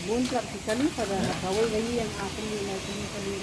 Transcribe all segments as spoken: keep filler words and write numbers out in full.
Bun tlot ki kali pada kawei ka ïing, a kali, lai kali, kali.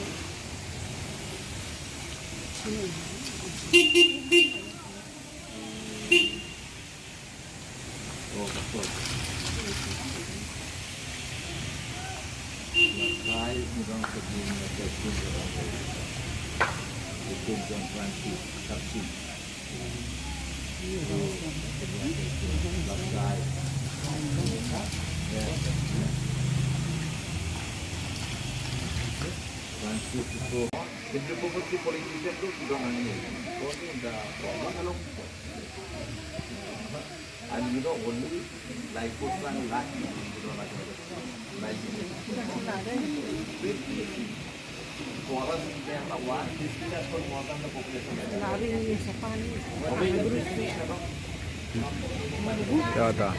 Ya ta.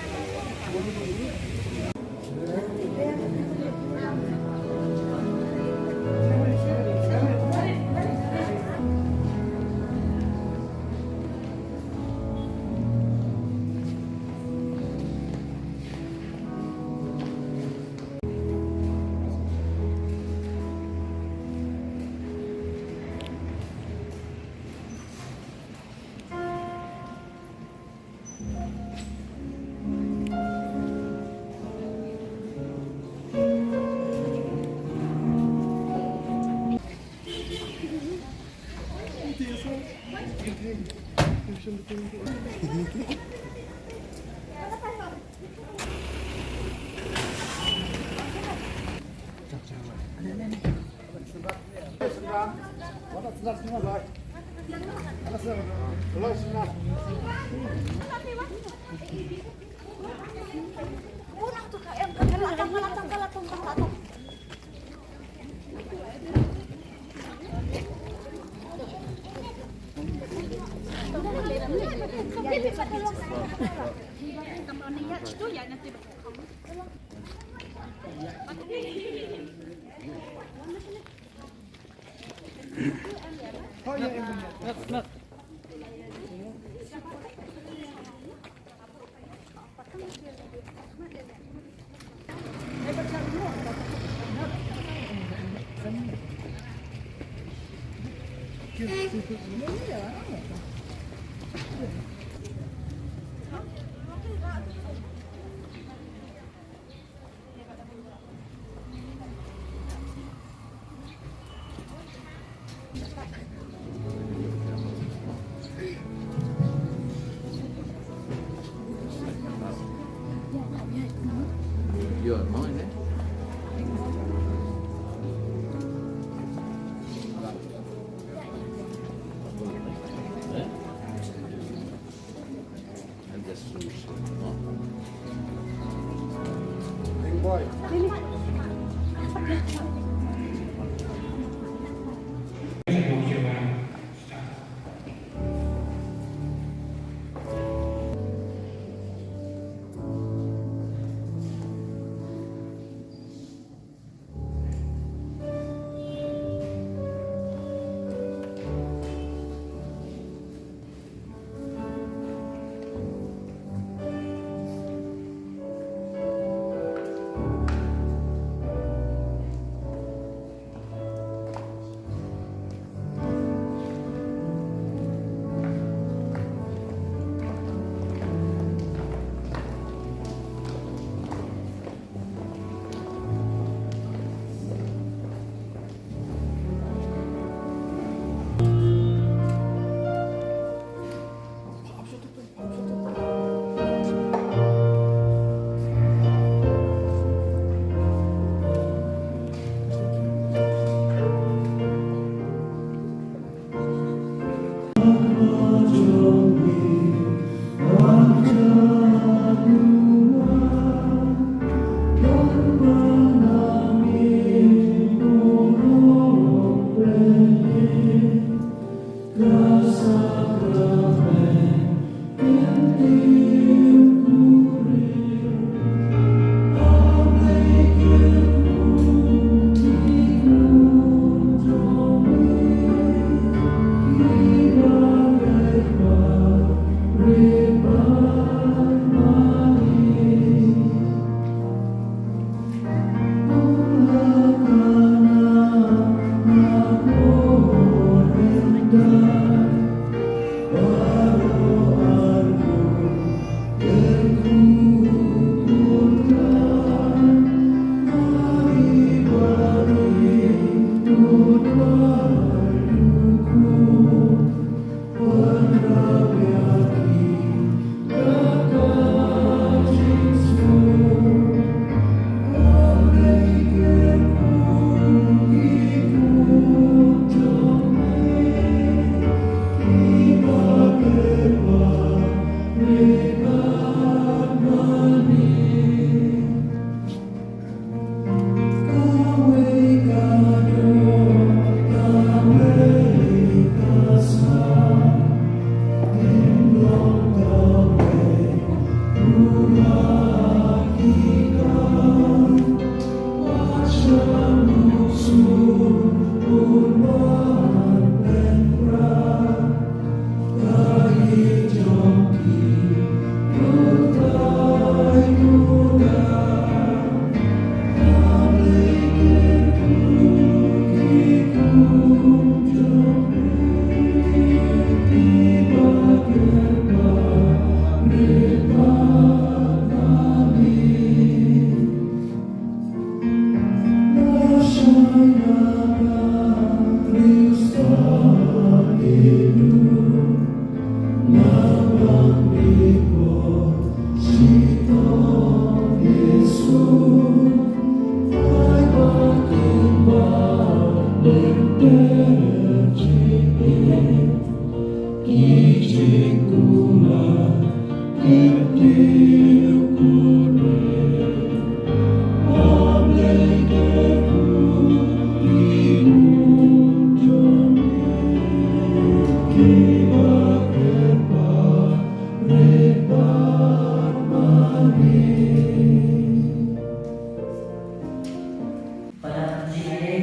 Para jingaiei,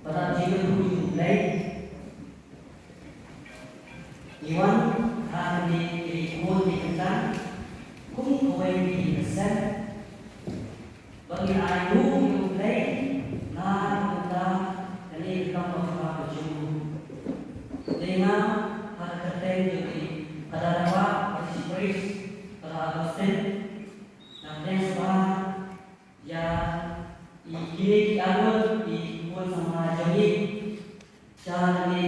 para jingkyrkhu jong U Blei. Ngi wan ha kane ka khun ki kynta kum kawei ka jingïaseng ba ngin ai nguh ïa U Blei na ka bynta kane ka kam ba khraw ka jong u. Dei na ha ka kyrteng jong i Phadar Rangbah Francis Priest, Phadar Augustine, nga pdiang sngewbha ïa i kine ki arngut, i khun samla jong ngi, sha kane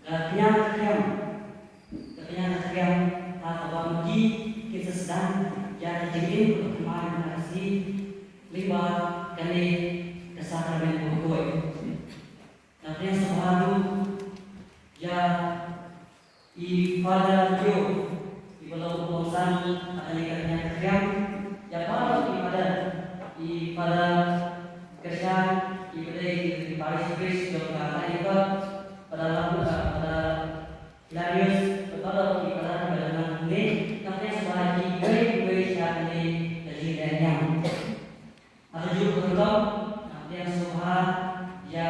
ka kñia ka khriam, ka kñia ka khriam ha kaba ma ki kin sa sdang ïa ka jingim kaba thymmai mynta ka sngi lyngba kane ka sakramen bakhuid. Nga pdiang sngewbha ruh ïa i Father Leo, i ba long u kongsan ha kane ka kñia ka khriam, ïa baroh i Father, i Father Kyrshang, i ba dei i parish priest jong ka Naiva, Father Lam, Father Hilarius, bad baroh i Father i ba dang nang ne, nga pdiang sngewbha ïa kiwei kiwei sha kane ka jingleh niam. Ha kajuh ka rukom, nga pdiang sngewbha ïa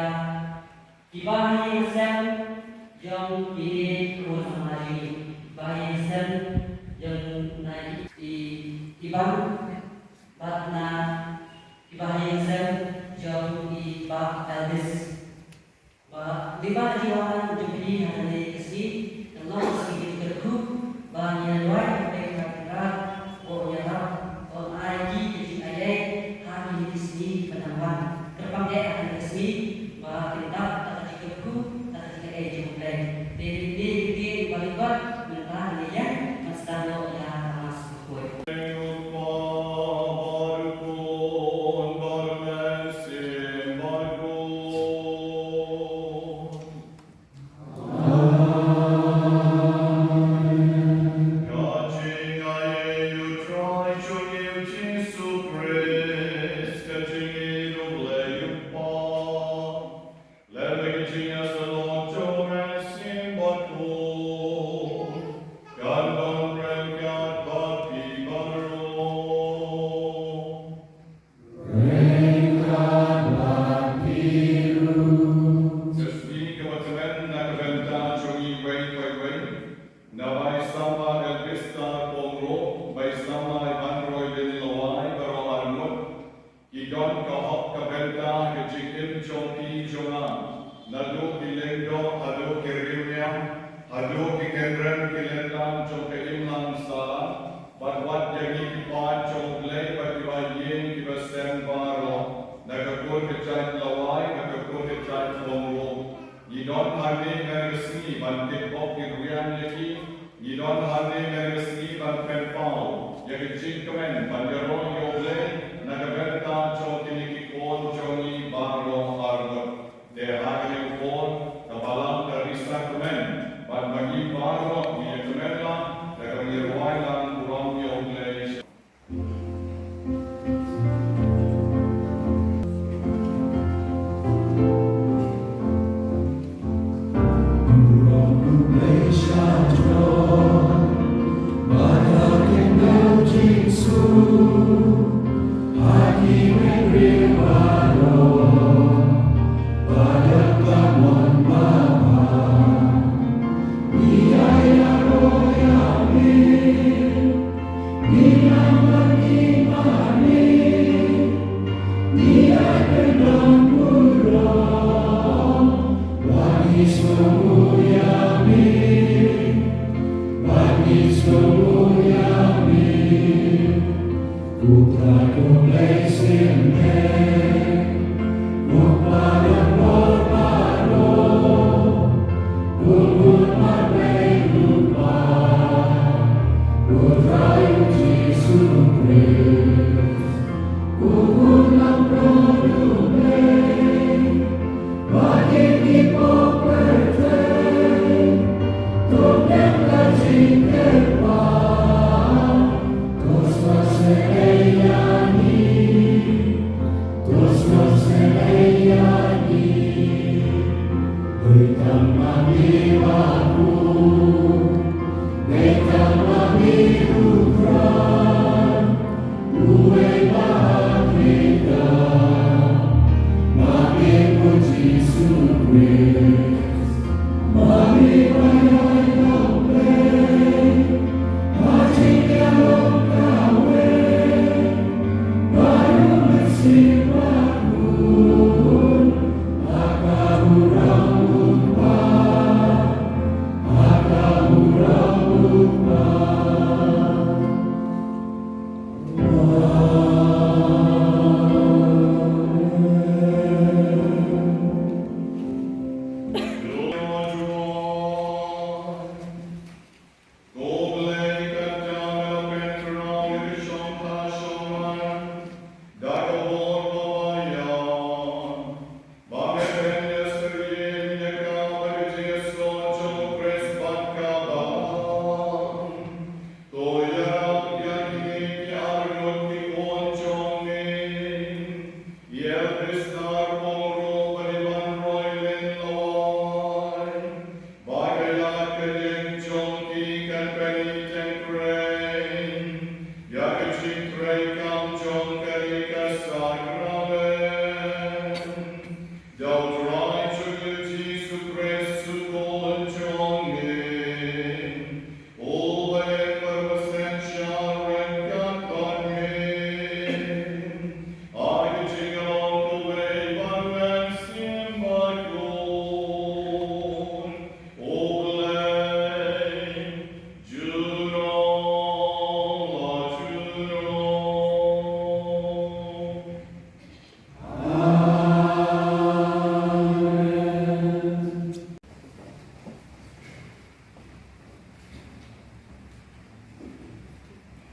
ki bahaïing sem jong kine ki khun samla jong ngi. Bahaïing sem jong na i, i, i Bang, bad na ki bahaïing sem jong i Bah Elvis. Ba lyngba ka jingwan jong phi ha kane ka sngi, kan long ka sngi kyrkhu ba ngin ïa duwai ïa U Blei Trai Kynrad ba un ïarap, ba un ai ki ka jingaiei ha kine ki sngi kiba dang wan. Kyrpang eh ha kane ka sngi ba kin dap da ka jingkyrkhu, da ka jingaiei jong U Blei. Te mynta, mynta, mynta, mynta ngin ïa sdang noh ïa ka Mass bakhuid. Lem bad ka jingïasyllok jong U Mynsiem Bakhuid, kan don ryngkat bad phi baroh. Ryngkat bad phi ruh. Ka sngi kaba tymmen na ka bynta jong ngi uwei pa uwei, na Bai Samla Elvis Star Pyngrope, Bai Samla Ibanroi Lin Lawai, baroh arngut. Ki don ka hok ka bynta ha ka jingim jong phi jong nga. Naduh ki lyngdoh haduh ki riewniam, haduh ki kynrem ki lyngdoh jong ka imlang sahlang, bad wat ïa ngi ki paid jong U Blei bad kiba ïeng kiba sem baroh, na ka kur ka jait Lawai, na ka kur ka jait Pyngrope. Ngi don hangne mynta ka sngi ban kitbok kitrwiang ïa ki. Ngi don hangne mynta ka sngi ban pynpaw ïa ka jingkmen ban ïaroh ïa U Blei na ka bynta jong kine ki khun jong ngi baroh arngut. Te ha kane ka por, ka Balang ka risa kmen, bad ma ngi baroh ngi ïa kmen lang da kaba ngi rwai lang burom ïa U Blei.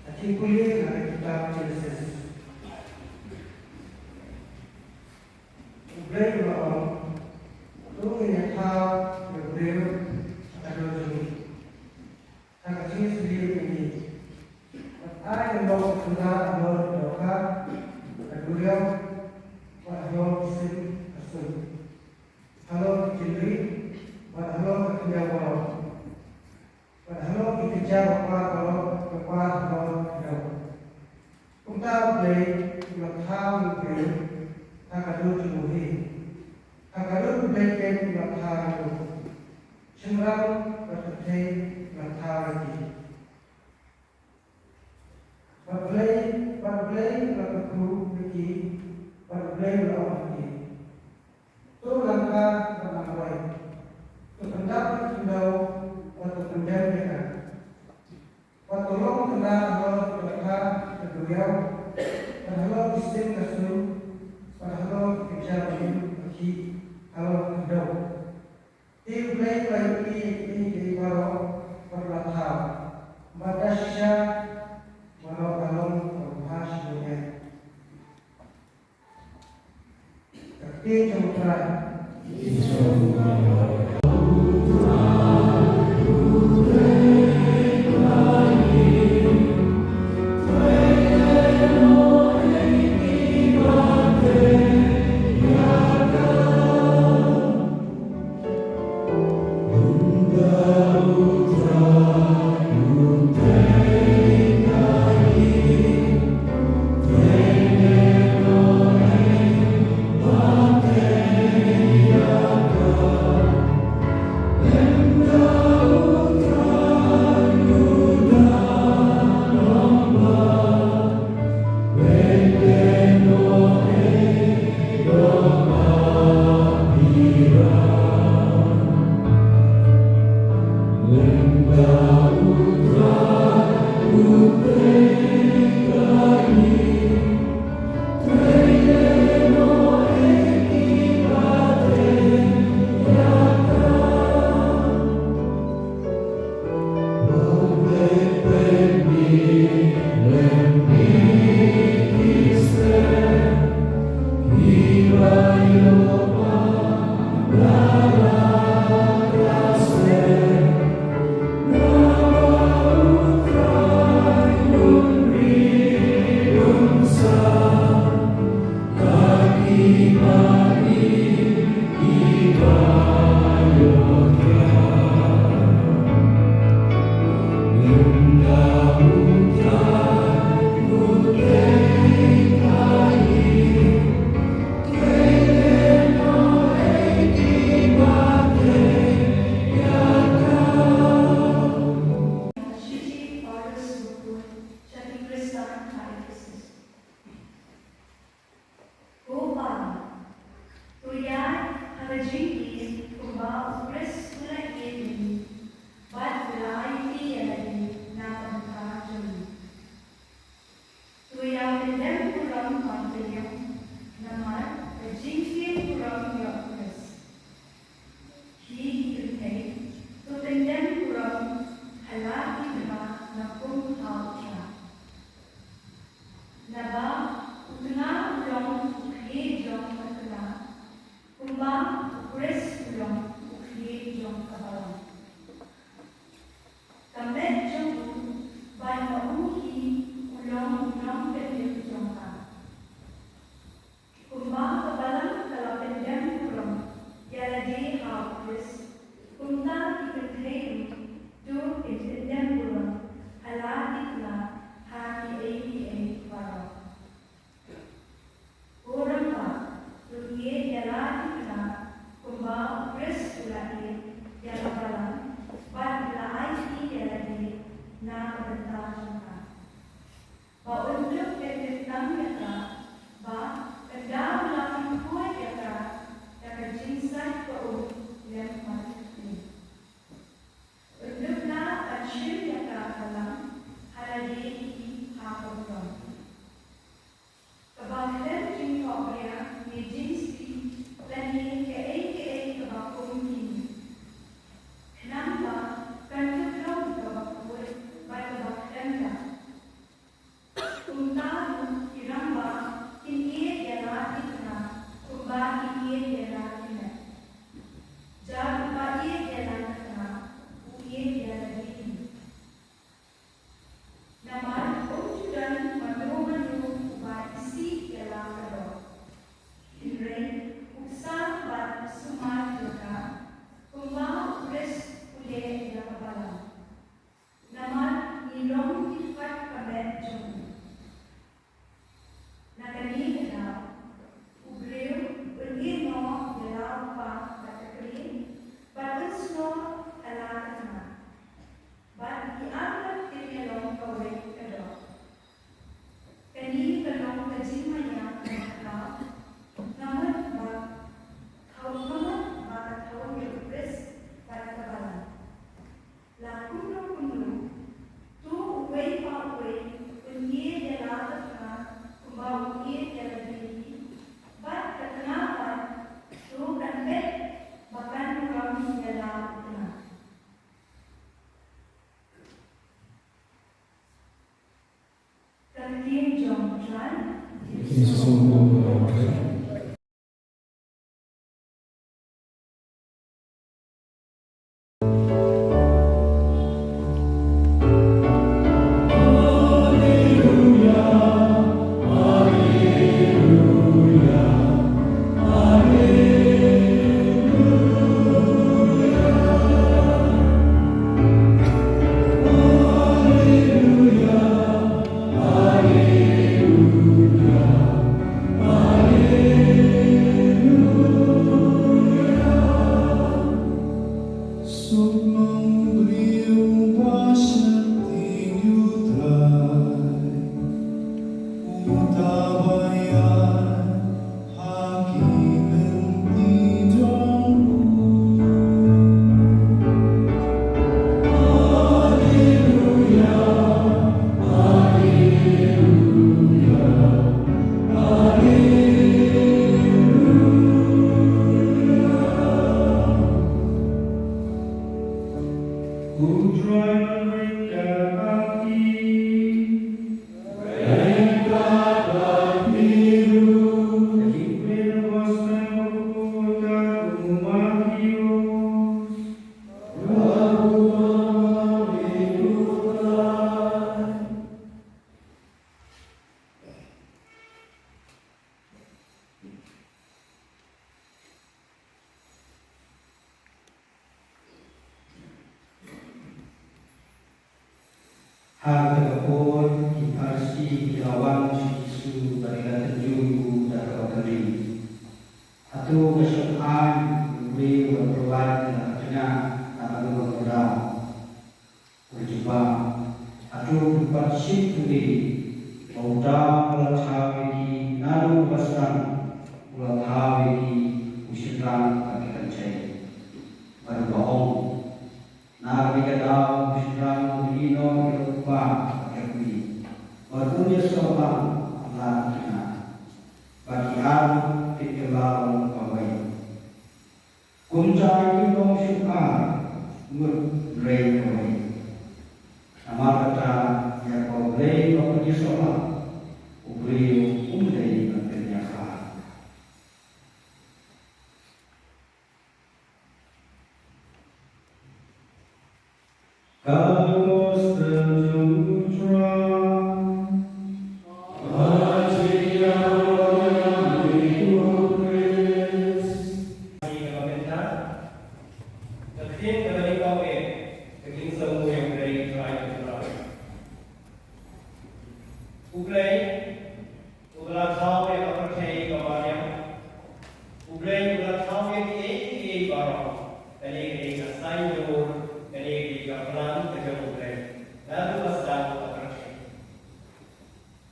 Ka jingpule na ka kitab Jenesis. U Blei u la ong, to ngin ïathaw ïa u briew ha ka dur jong ngi, ha ka jingsyriem jong ngi. Bad ai ïa u ka kynda halor ki dohkha, ka duriaw, bad halor ki sim ka sun, halor ki jinri, bad halor ka khyndiat baroh, bad halor ki kjat ba kwar baroh, ba kwar halor ka duriaw. Kumta U Blei u la thaw ïa u briew ha ka dur jong u hi. Ha ka dur U Blei keiñ u la thaw ïa u. Shynrang bad kynthei u la thaw ïa ki. Bad Blei, bad Blei u la kyrkhu ïa ki, bad Blei u la ong ïa ki, to nang kha bad nang roi. To pyndap ïa ka khyndew bad to pyndem ïa ka. Bad to long kynda halor ki dohkha ka duriaw, bad halor ki sim ka sun, bad halor ki kjat ba ïoh ba khih halor ka khyndew. Te U Blei u la ïohi ïa kiei kiei baroh bad u la thaw, bad da shisha baroh ka long kaba bha shibun eh. Ka ktien jong U Trai. Ha kata ka por, ki Pharisi ki la wan sha u Jisu bad ki la tynjuh ïa u da kaba kylli: Hato ka shong aiñ ïa u briew ban pynlait ïa la ka tnga haba u don u daw? U la jubab: Hato phi pat shim pule ba u daw u la thaw ïa ki, naduh ba sdang u la thaw ïa ki, u shynrang bad ka kynthei? Bad uba ong: Na kane ka daw u shynrang u la ïehnoh ïa u kpa bad ka kmie, bad un ïasoh lang ha la ka tnga. Bad ki arngut ki kylla long kawei. Kumta ïa ki nongshong ar ngut hynrei kawei. Namar kata, ïa kaba U Blei u la pynïasoh lang, u briew um dei ban pynïakhun. Ka Gospel jong U Trai. Ka ktien kaba nyngkong eh, ka jingsngew ïa U Blei Trai. U Blei uba la thaw ïa ka pyrthei kaba riam. U Blei uba la thaw ïa kiei kiei baroh. Kane ka dei ka saiñdur, kane ka dei ka plan ka jong U Blei. Naduh ba sdang ka pyrthei.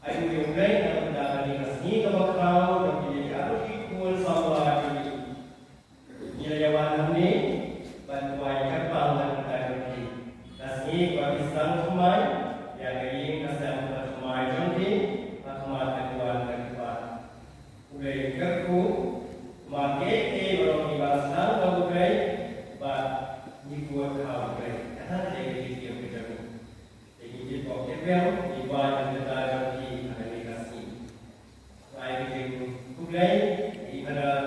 Ai nguh ïa U Blei na ka bynta kane ka sngi kaba khraw jong kine ki arngut ki khun samla jong ngi. Ngi la ïa wan hangne ban duwai kyrpang na ka bynta jong ki. Ka sngi kaba ki sdang thymmai, ïa ka ïing ka sem kaba thymmai jong ki, ha khmat ka duwan ka kyrpad. U Blei un kyrkhu, namar kiei kiei baroh ngi la sdang da U Blei, bad ngi bud ha U Blei. Kata ka dei ka jingtip ka jong ngi. Te ngi tip ba ki briew, ngi duwai na ka bynta jong ki ha kane ka sngi. Duwai ka jingkhublei ïa i Phadar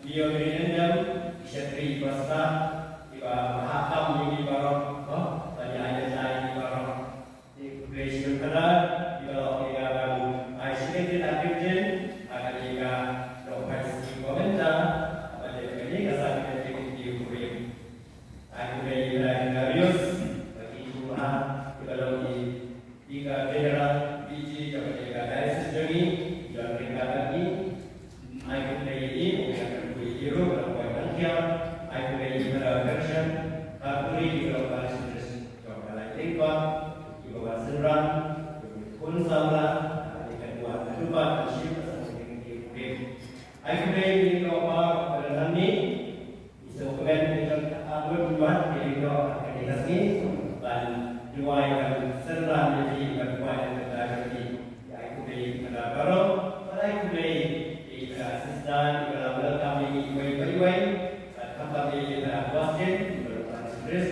Leo Ryndem, i shakri pastor, iba ha kam ïa ngi baroh, no? Ban ïa ai bynta ïa ngi baroh. Te khublei shibun Phadar, iba la ong ïa nga ban ai shakri na Christian, ha kane ka dohphai sngi ba mynta, haba dei kane ka Sunday ka jingkyrkhu. Ai khublei ïa i Phadar Hilarius, ba ki jumah, iba long i Vicar General, V G, jong ka Diocese jong ngi, jong ka Diocese jong ngi. Ai khublei ïa i, u Vicar General, u Hero, u Vicar General. Ai khublei ïa i Phadar Gershon Karburi, u Vicar General jong ka Laitlyngba, i Bawan Synran, i Khun Samla, i Kynduan, ka Dubat, ka Ship, ka Sangkring, ka Krim. Ai khublei ïa i Bawan Synran ni, i sngewkmen ki jong ka Arngut Dubat, ki ïa i Bawan, ka Dei ka Sngi, ban duwai ban synran ïa ki, ban duwai ïa ka Dei ka Sngi. Ai khublei ïa ki baroh, bad ai khublei ïa ki sister, ïa ki welcome ïa ki iwei pa iwei, bad khamtam ïa ki Pastor Justin, ïa ki Pastor Chris,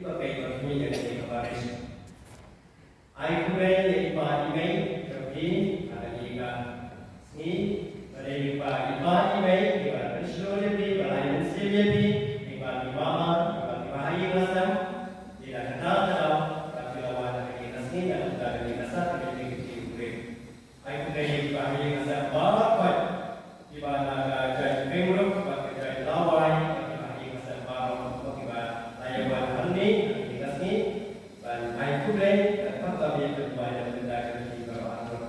ïa ki pa iwei ïa ki parish. Ai khublei ïa i pa i mei jong ki, ha Sngi, ba dei lyngba i pa i mei, i ba pynshlur ïa phi, ba la ai mynsiem ïa phi, lyngba ki mama, lyngba ki bahaïing hasem, ïa kata ka daw, ba phi la wan ha kane ka sngi, na ka bynta kane ka sat ka jingkyrkhu. Ai khublei ïa ki bahaïing hasem baroh, kiba na ka jait Pyngrope bad ka jait Lawai, bad ki bahaïing hasem baroh, kiba la ïa wan hangne ha kane ka sngi, ban ai khublei, bad khamtam ïa ka duwai na ka bynta jong phi baroh arngut.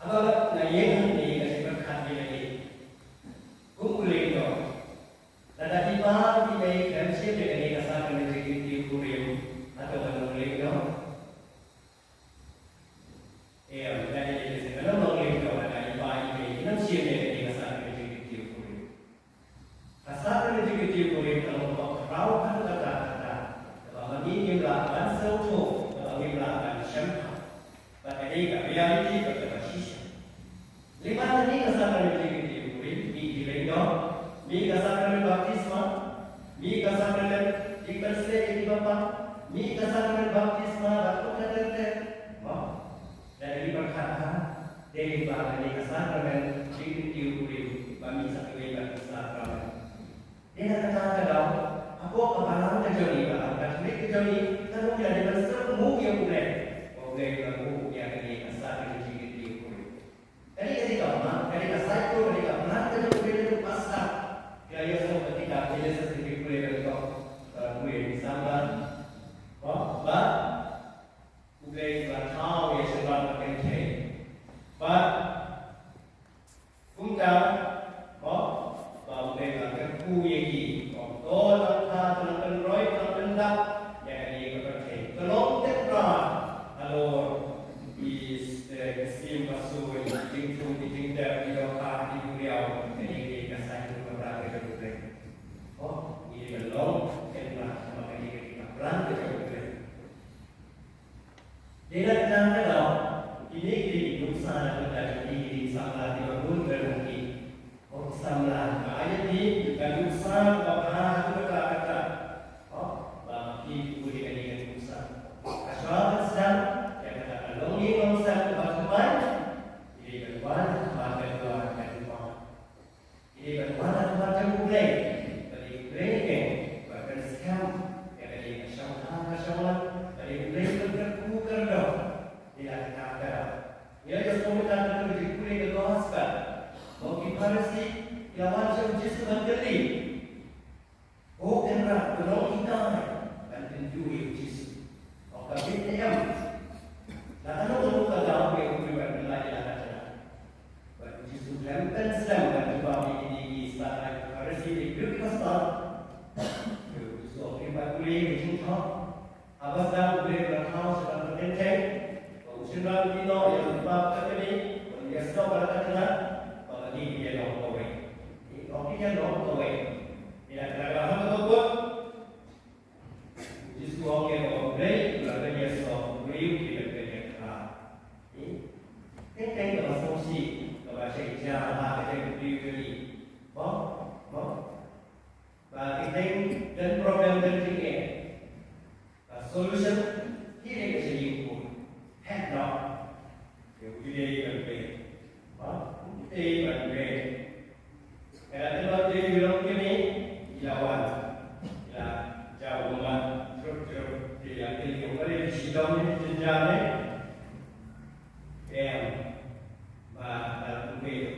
Haba nga ïeng hangne, nga shu pyrkhat ïa kane. Kum u lyngdoh, lada i pa i mei khlem shim ïa kane ka sat ka jingkyrkhu kurim, hato ngan long lyngdoh? Em, lada i pa i mei khlem shim ïa kane ka sat ka jingkyrkhu kurim. Ka sat ka jingkyrkhu kurim ka long kaba khraw kata kata, kaba ma ngi ngim lah ban sngewthuh, kaba ngim lah ban sngewthuh. Bad ka dei ka reality bad kaba shisha. Lyngba kane ka sat ka jingkyrkhu kurim, mih ki lyngdoh, mih ka sakramen baptisma, mih ka sakramen jingpynshlur ïa ki bapang, mih ka sakramen baptisma bad kumta ter ter. Mo? Lada ngi pyrkhat ha, dei lyngba kane ka sakramen jingkyrkhu kurim ba mih sa kawei bad ka sakramen. Dei na kata ka daw, hapoh ka balang ka jong ngi, balang Katholik ka jong ngi, ka long ïa dei ban sngewthuh ïa U Blei. Ba U Blei u la buh ïa kane ka sat ka jingkyrkhu kurim. Ka dei ka jingkyrkhu, ka dei ka cycle, ka dei ka plan ka jong U Blei na ka past. Ki la ïohsngew ka kitab Genesis, ki pule ka jong, eh, pule ki samla. Ba, ba U Blei u la thaw ïa shynrang ba kynthei. Bad kumta, mo, ba U Blei u la kyrkhu ïa ki. Ong to nang kha, to nang pynroi, to nang pyndap ïa kane ka pyrthei. To long tynrai halor ki s-, eh, ki sim ba suiñ, ki jingthung, ki jingtep, ki dohkha, ki duriaw. Kane ka dei ka saiñ kaba bha ka jong U Blei. Mo, ngi dei ban long tynrai, namar kane ka dei ka plan ka jong U Blei. Dei na kata ka daw, kine ki dei ki nuksa na ka bynta jong ngi ki dei ki samla kiba bun ban ong ki. Ong ki samla ba ïa ki ka nuksa kaba bha ha kata kata. Ong ba ma ki ki bun ïa kane ka nuksa. Ka shuwa ban sdang ïa kata ka longïing longsem kaba thymmai. Ki dei ban wan ha khmat ka duwar ka jong U Blei. Ki dei ban wan ha khmat jong U Blei, ba dei U Blei keiñ ba pynskhem ïa kane ka shongthaw ka shongman, ba dei U Blei ba kyrkhu kyrdoh. Dei na kata ka daw, ngi la ïohsngew mynta ka jingpule ka gospel. Mo, ki Pharisi ki la wan sha U Jisu ban kylli. Ko Kynrad, to long hikai ban kyntu ïa U Jisu. Ong ka bit ne em. Na kano kano ka daw ngi hap ban pynlait ïa la ka jong. Bad U Jisu khlem pynslem ban jubab ïa kine ki star, ki Pharisi, ki briew kiba star. U Jisu ong kim pat pule ïa ka jingthoh. Haba sdang U Blei u la thaw shynrang ba kynthei, ba u shynrang u ïehnoh ïa u kpa bad ka kmie, ba u ïasnoh bad ka tnat, ba ma ngi ngin ïalong kawei. Ong ngin ïalong kawei. Ïa, kata ka daw ha kaba kut, U Jisu u ong ïa ka ba U Blei u la pynïasoh, u briew u la pynïakhlad. Teng teng kaba sngewsih, kaba shait jia ha ka jingim u briew jong ngi. Mo, mo. Ba ki teng don problem don jingeh. Ba solution hi dei ka jingïakhun. Heh noh. Ïa u dei ban peit. Ba u dei ban peit. Ka la tynnon dei u long kine, i la wan. I la jaw ummat jrup jrup. Te ïa peit ïa u ba dei ki shidong ne ki jynjar ne. Em. Ba, ba,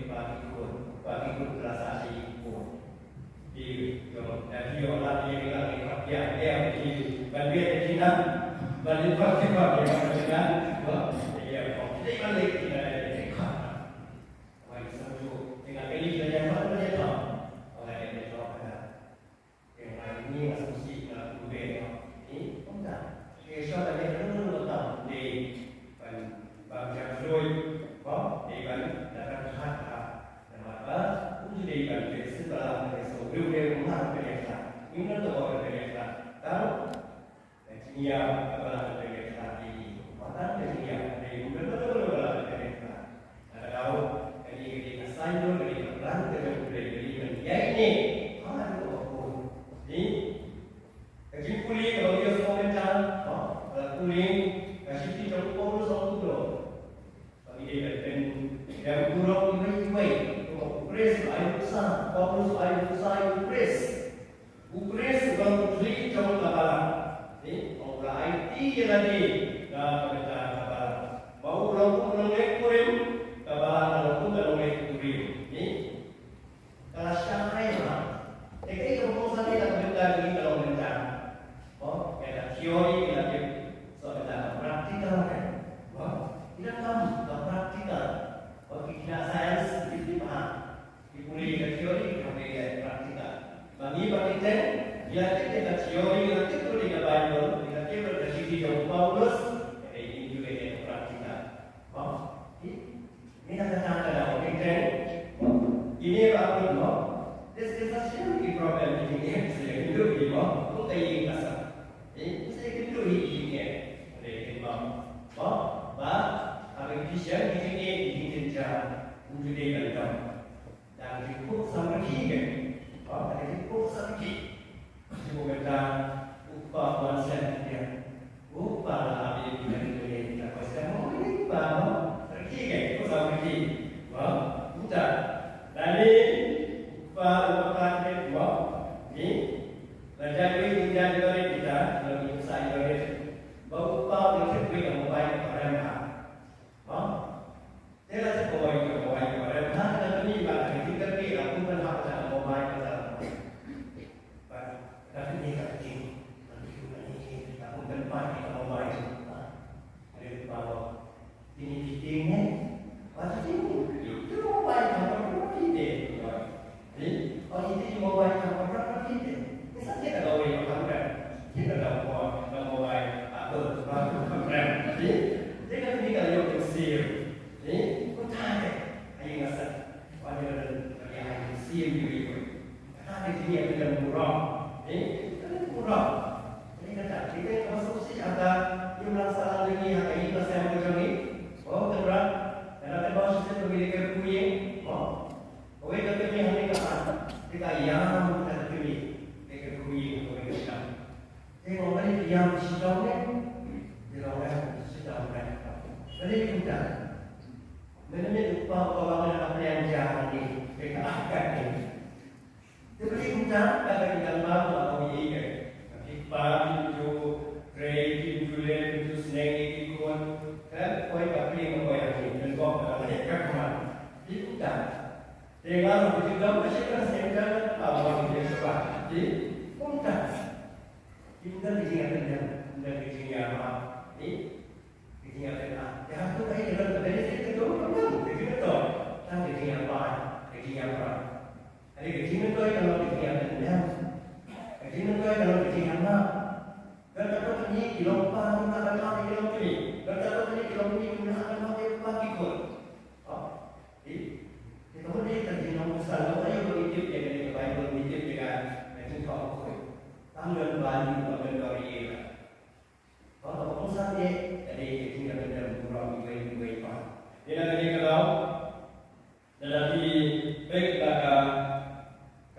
ba ki khun, ba ki khun ba la sah sha ki khun. Ki jong, da ki ïoh lad ïa ki la ki khot biang, em, ki ban biang ïa ki nang, ban ïa khot ki khot ïa ki nang, ba, ïa, em, ki ban leh ki nang ïa ki khot. Ba ki sngewthuh, ki nang ïa ki nang ïa khot, ban ïa khot. Ba ïa khot ka. Te nga, ngi nga sngewsih nga kumne, no. Ni kumta. Te shuwa da leh kano kano ka kam dei ban, ban jam shuh, no? Dei ban da pyrkhat ha. Namar ba um ju dei ban pyrkhat ba la pyrkhat shuh, dei ban pyrkhat. Ngim don ka bor ban pyrkhat. Tang ka jingïap kaba la pyrkhat ïa ki. Tang ka jingïap dei um don ka bor ba la pyrkhat. Ka daw, kane ka dei ka saiñ, kane ka plan ka jong U Blei, kane ban ïaineh ha kaba bun. Ni, ka jingpule kaba ngi ïohsngew mynta, ha, ka la pule, ka shithi jong u Paulus ong kumno. Ba ngi Paulus u ai u Khrist. U Khrist u long u thli jong ka balang. Ni, u la aiti ïa lade na ka bynta ka balang. Ba u long u nongleh kurim, ka balang ka long u nongleh kurim. Ni, ka la shai ma. Te kaei kaba kongsan ïa ka bynta jong ngi ka long bynta. Mo, ïa ka theory ka la tip. So bynta ka practical ka. Mo, ïa ka practical. Mo, ki khynnah science ki tip ha. Ki pule ïa ka theory, ki hap ïa ka practical. Ba ngi ba ki teng, ngi la tip ïa ka theory, ngi la tip ruh ïa ka Bible, ngi la tip ruh ïa ka shithi jong u Paulus, hynrei ngim ju leh ïa ka practical. Mo? Ki? Ngi na ka tang ka daw, ki teng. Mo? Kine ba put mo? This is a serious problem, ki teng, eh, serious, ki teng, mo? Kum ka ïing ka sem. Eh, serious, ki teng, ki teng, eh. Hynrei ki teng, mo? Mo? Ba, ha ka Christian, ki teng, eh, ki teng, kum ju dei ban dang. Dang ki khuh samrkhie kein. Ba dang ki khuh samrkhie. Shu mynta u kpa u wan shen ïa. U kpa la ap ïa ki, ïa ki, ïa ki, ïa ki, ïa ki, ïa ki, khuh samrkhie kein, khuh samrkhie. Ba, mynta. Lane u kpa u kpa kein, ba, ni. La jan wei, ni jan wei kita, la ni sa wei. Ba u kpa u kpa wei ka mobile ka rem ha. Ba. Te la sa kawei ka kawei ka rem ha ka kmie ba ka jingkyrkieh la kum ban hap ka mobile ka. Ba ka kmie ka jing. Ka kum ban pai ka mobile. Ba. Are ba ba. Kine ki ting ne. Ba ki ting. Ki mobile ka ba ki ting. Ni, oh, iti i mobile ka program ka kite. Ni sa kite ka wei ka program. Kite ka mo-, ka mobile Apple ka program. Ni, te ka ni ka yok ka sir. Ni, ko ta de. Ai nga sa. Wa ni ka ya ai sir ni ko. Ka ta de ni ya ka murang. Ni, ka murang. Ni ka ta, ni ka masuk si ada, ni lang sa lagi ha ka i ka sem ka jong ni. Oh, ka rak. Ka ta ba si se ko ni ka kuye. Oh. Kawei ka kmie hangne ka pan, te ka ïam ka kmie, te ka kmie kawei ka shang. Te nga ong, "Balei phi ïam shitom ne?" Te la ong, "Shitom ne." Balei kumta? Mynta mynta u kpa u kpa ba nga la pliang ja hangne, te ka ah kat ne. Te balei kumta? Ka ka ïam ba nga ong ïa ka. Phi kpa phi ju trei, phi ju leh, phi ju sneng ïa ki khun. Ka poi ka pliang ka poi hangne, pynbok ka la leh ka kma. Phi kumta? Te nga ruh ka jingdon ka shim ka seng ka, ka wan ka jingdon ka. Te kumta. Te kumta ka jingïapyndem, kumta ka jingïamap. Te ka jingïapyndem. Te hato kaei ka don ka benefit ka jong ka, ka jingdon. Tang ka jingïapai, ka jingïapra. Hynrei ka jingdon ka long ka jingïapyndem. Ka jingdon ka long ka jingïamap. Don kato kane ki long kpa, ki map ban map ïa ki long kmie. Don kato kane ki long kmie, ki map ban map ïa ki kpa ki khun. Oh. Te, te ka mut ïa ka jinglong ka sa long aïu ba ngi tip ïa kane ka Baibl, ngi tip ïa ka, ka jingthoh bakhuid. Tang don value, tang don value ïa ka. Ba ka kongsan ïa ka dei ka jingïapyndem burom iwei pa iwei pa. Te na kane ka daw, lada phi peit na ka,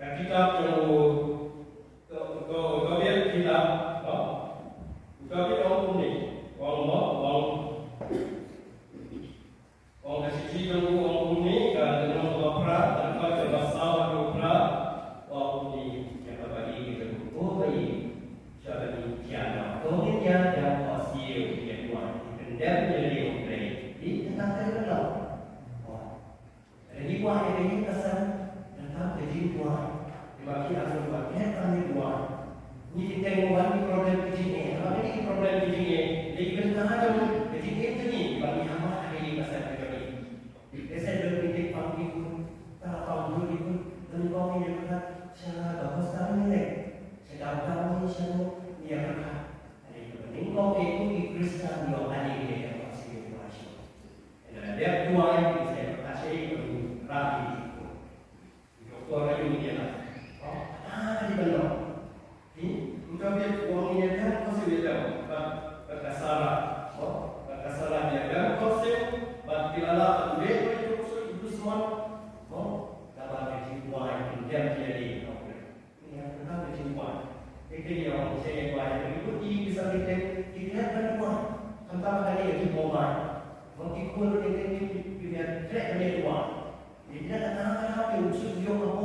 ka kitab jong u, u, u, u Tobit kitab, no? U Tobit ong kumne, ong mo, ong Ong ka shithi jong u ong kumne, ka lynnong kaba phra, ka dkhot kaba saw haduh phra, ong kumne, ïa kaba ïeit ka jong u, ko ba ïeit, shwa ban ïeit ïa nga, to ngin ïa dang khohsiew, ïa duwai, pyndem ïa lade ha U Blei. Ïeit, tang ka lynnong. Lada ngi wad ïa ka ïing ka sem, tang ka jingduwai. Te ba ki ong ba ki hep ban ïa duwai. Ngi ki teng wan ki problem ki jingeh. Haba ngi ki problem ki jingeh, dei ki bynta jong ka jingeh jong ngi ba ngi hap ban ïa ka sem ka jong ngi. Te shen don ki teng pang ki khun, ta pang ki khun, don pang ki khun, sha ka hostel ngi leit. Sha downtown ngi sha ngi ïa ka. Ani ka nyngkong ki khun ki Khristan ïoh ani ngi ïa ka sha ngi ïa ka sha. Ina dep duwai ki shen ka sha ngi ka ram ki khun. Doktor ka ïoh ïa la. Oh, ah, di ban long. Hi, uta biang u ong ïa dang khohsiew ïa dang. Bad, bad ka Sara. Oh, bad ka Sara ïa dang khohsiew. Bad ki la lah ban leh ïa u dusmon. Oh, kaba ka jingduwai pyndem ïa lade. Ïa, kata ka jingduwai. Te ki ïa ong, shen ïa duwai. Ki bun ki, ki sa ki te, ki klet ban duwai. Khamtam ka ïa ki mobile. Mo ki khun ki te, ki, ki ïa klet ban duwai. Ïa, kata ka, ka, ki u shu ïoh ka mo.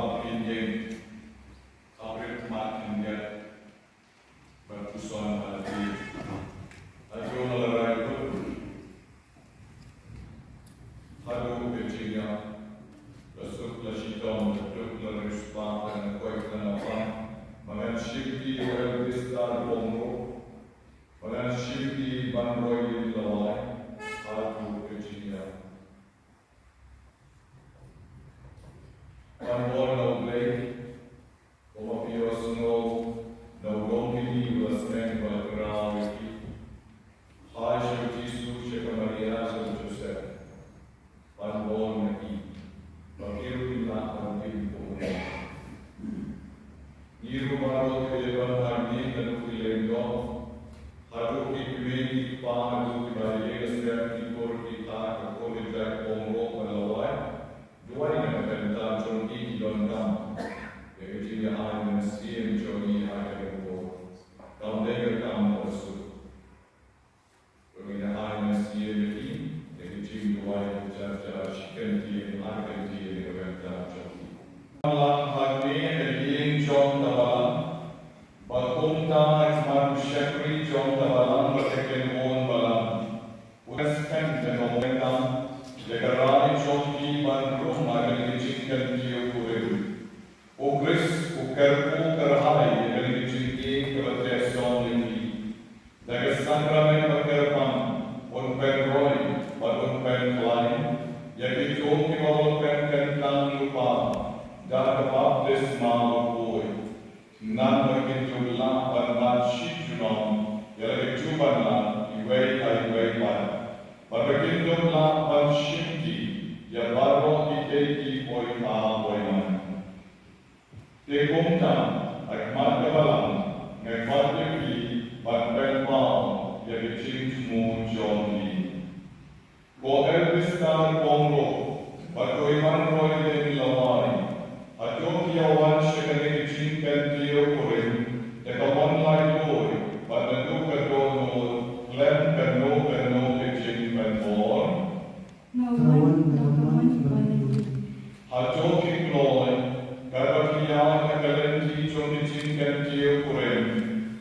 ba phin ïeng, ha pyrthei ma phin ïeng, bad puson ha lade. Hato nga la rai lut? Haduh ka jingïap, la suk la shitom, la duk la riewspah, la nang koit la nang pang, ba ngan shim ïa u Elvis Tarbong ruh, ba ngan shim ïa ban roi ïa lawei, haduh ka jingïap. Ba sngewbha ba la khraw ïa ki. Phai sha u Jisu sha ka Maria sha u Joseph ban bor na ki, ba ki ruh kin lah ban im kum u Ngi ruh baroh ki dei ban ha ïing haduh ki lyngdoh, haduh ki kmie ki kpa, haduh kiba ïeng la slem, ki kur ki kha, ka kur ki jait, pongroh bad lawei. Duwai na ka bynta jong ki ki donkam ïa ka jingïaid mynsiem jong ngi ha kane ka por. Kam dei ka kam kaba suk. Ba ngin ïa ai mynsiem ïa ki da ki jingduwai jar jar, shi kyntien ar kyntien na ka bynta jong ki. Balang hangne ha ïing jong ka balang, ba kumta ha khmat u shakri jong ka balang bad ka kynhun balang, u skhem da ka bynta ïa ka rai jong ki ban rung ha kane ka jingkyntiew kurim. U Khrist u kyrkhu kyrhai ïa kane ka jingïeit kaba teh song ïa ki. Da ka sakramen bakyrpang un pynroi bad un pynkhlaiñ ïa kito kiba la pynkyntang lypa da ka baptisma bakhuid. Namar ba kin dup lah ban mad shi junom ïa la ka jubanat iwei ha iwei pat, bad ba kin dup lah ban shim ki ïa baroh kitei ki poikha poiman. Te kumta, ha khmat ka balang, nga khot ïa phi ban pynpaw ïa ka jingthmu jong phi. Ko Elvista Pongro bad ko Ivan Roy Lin Lawai, hato ki ïa wan sha kane ka jingkyntiew kurim da ka mon laitluid bad naduh ka dohnud khlem kano kano ka jingpynbor? Nga wan da ka mon ba laitluid. Hato ki kloi, katba ki ïaid ha ka lynti jong ka jingkyntiew kurim,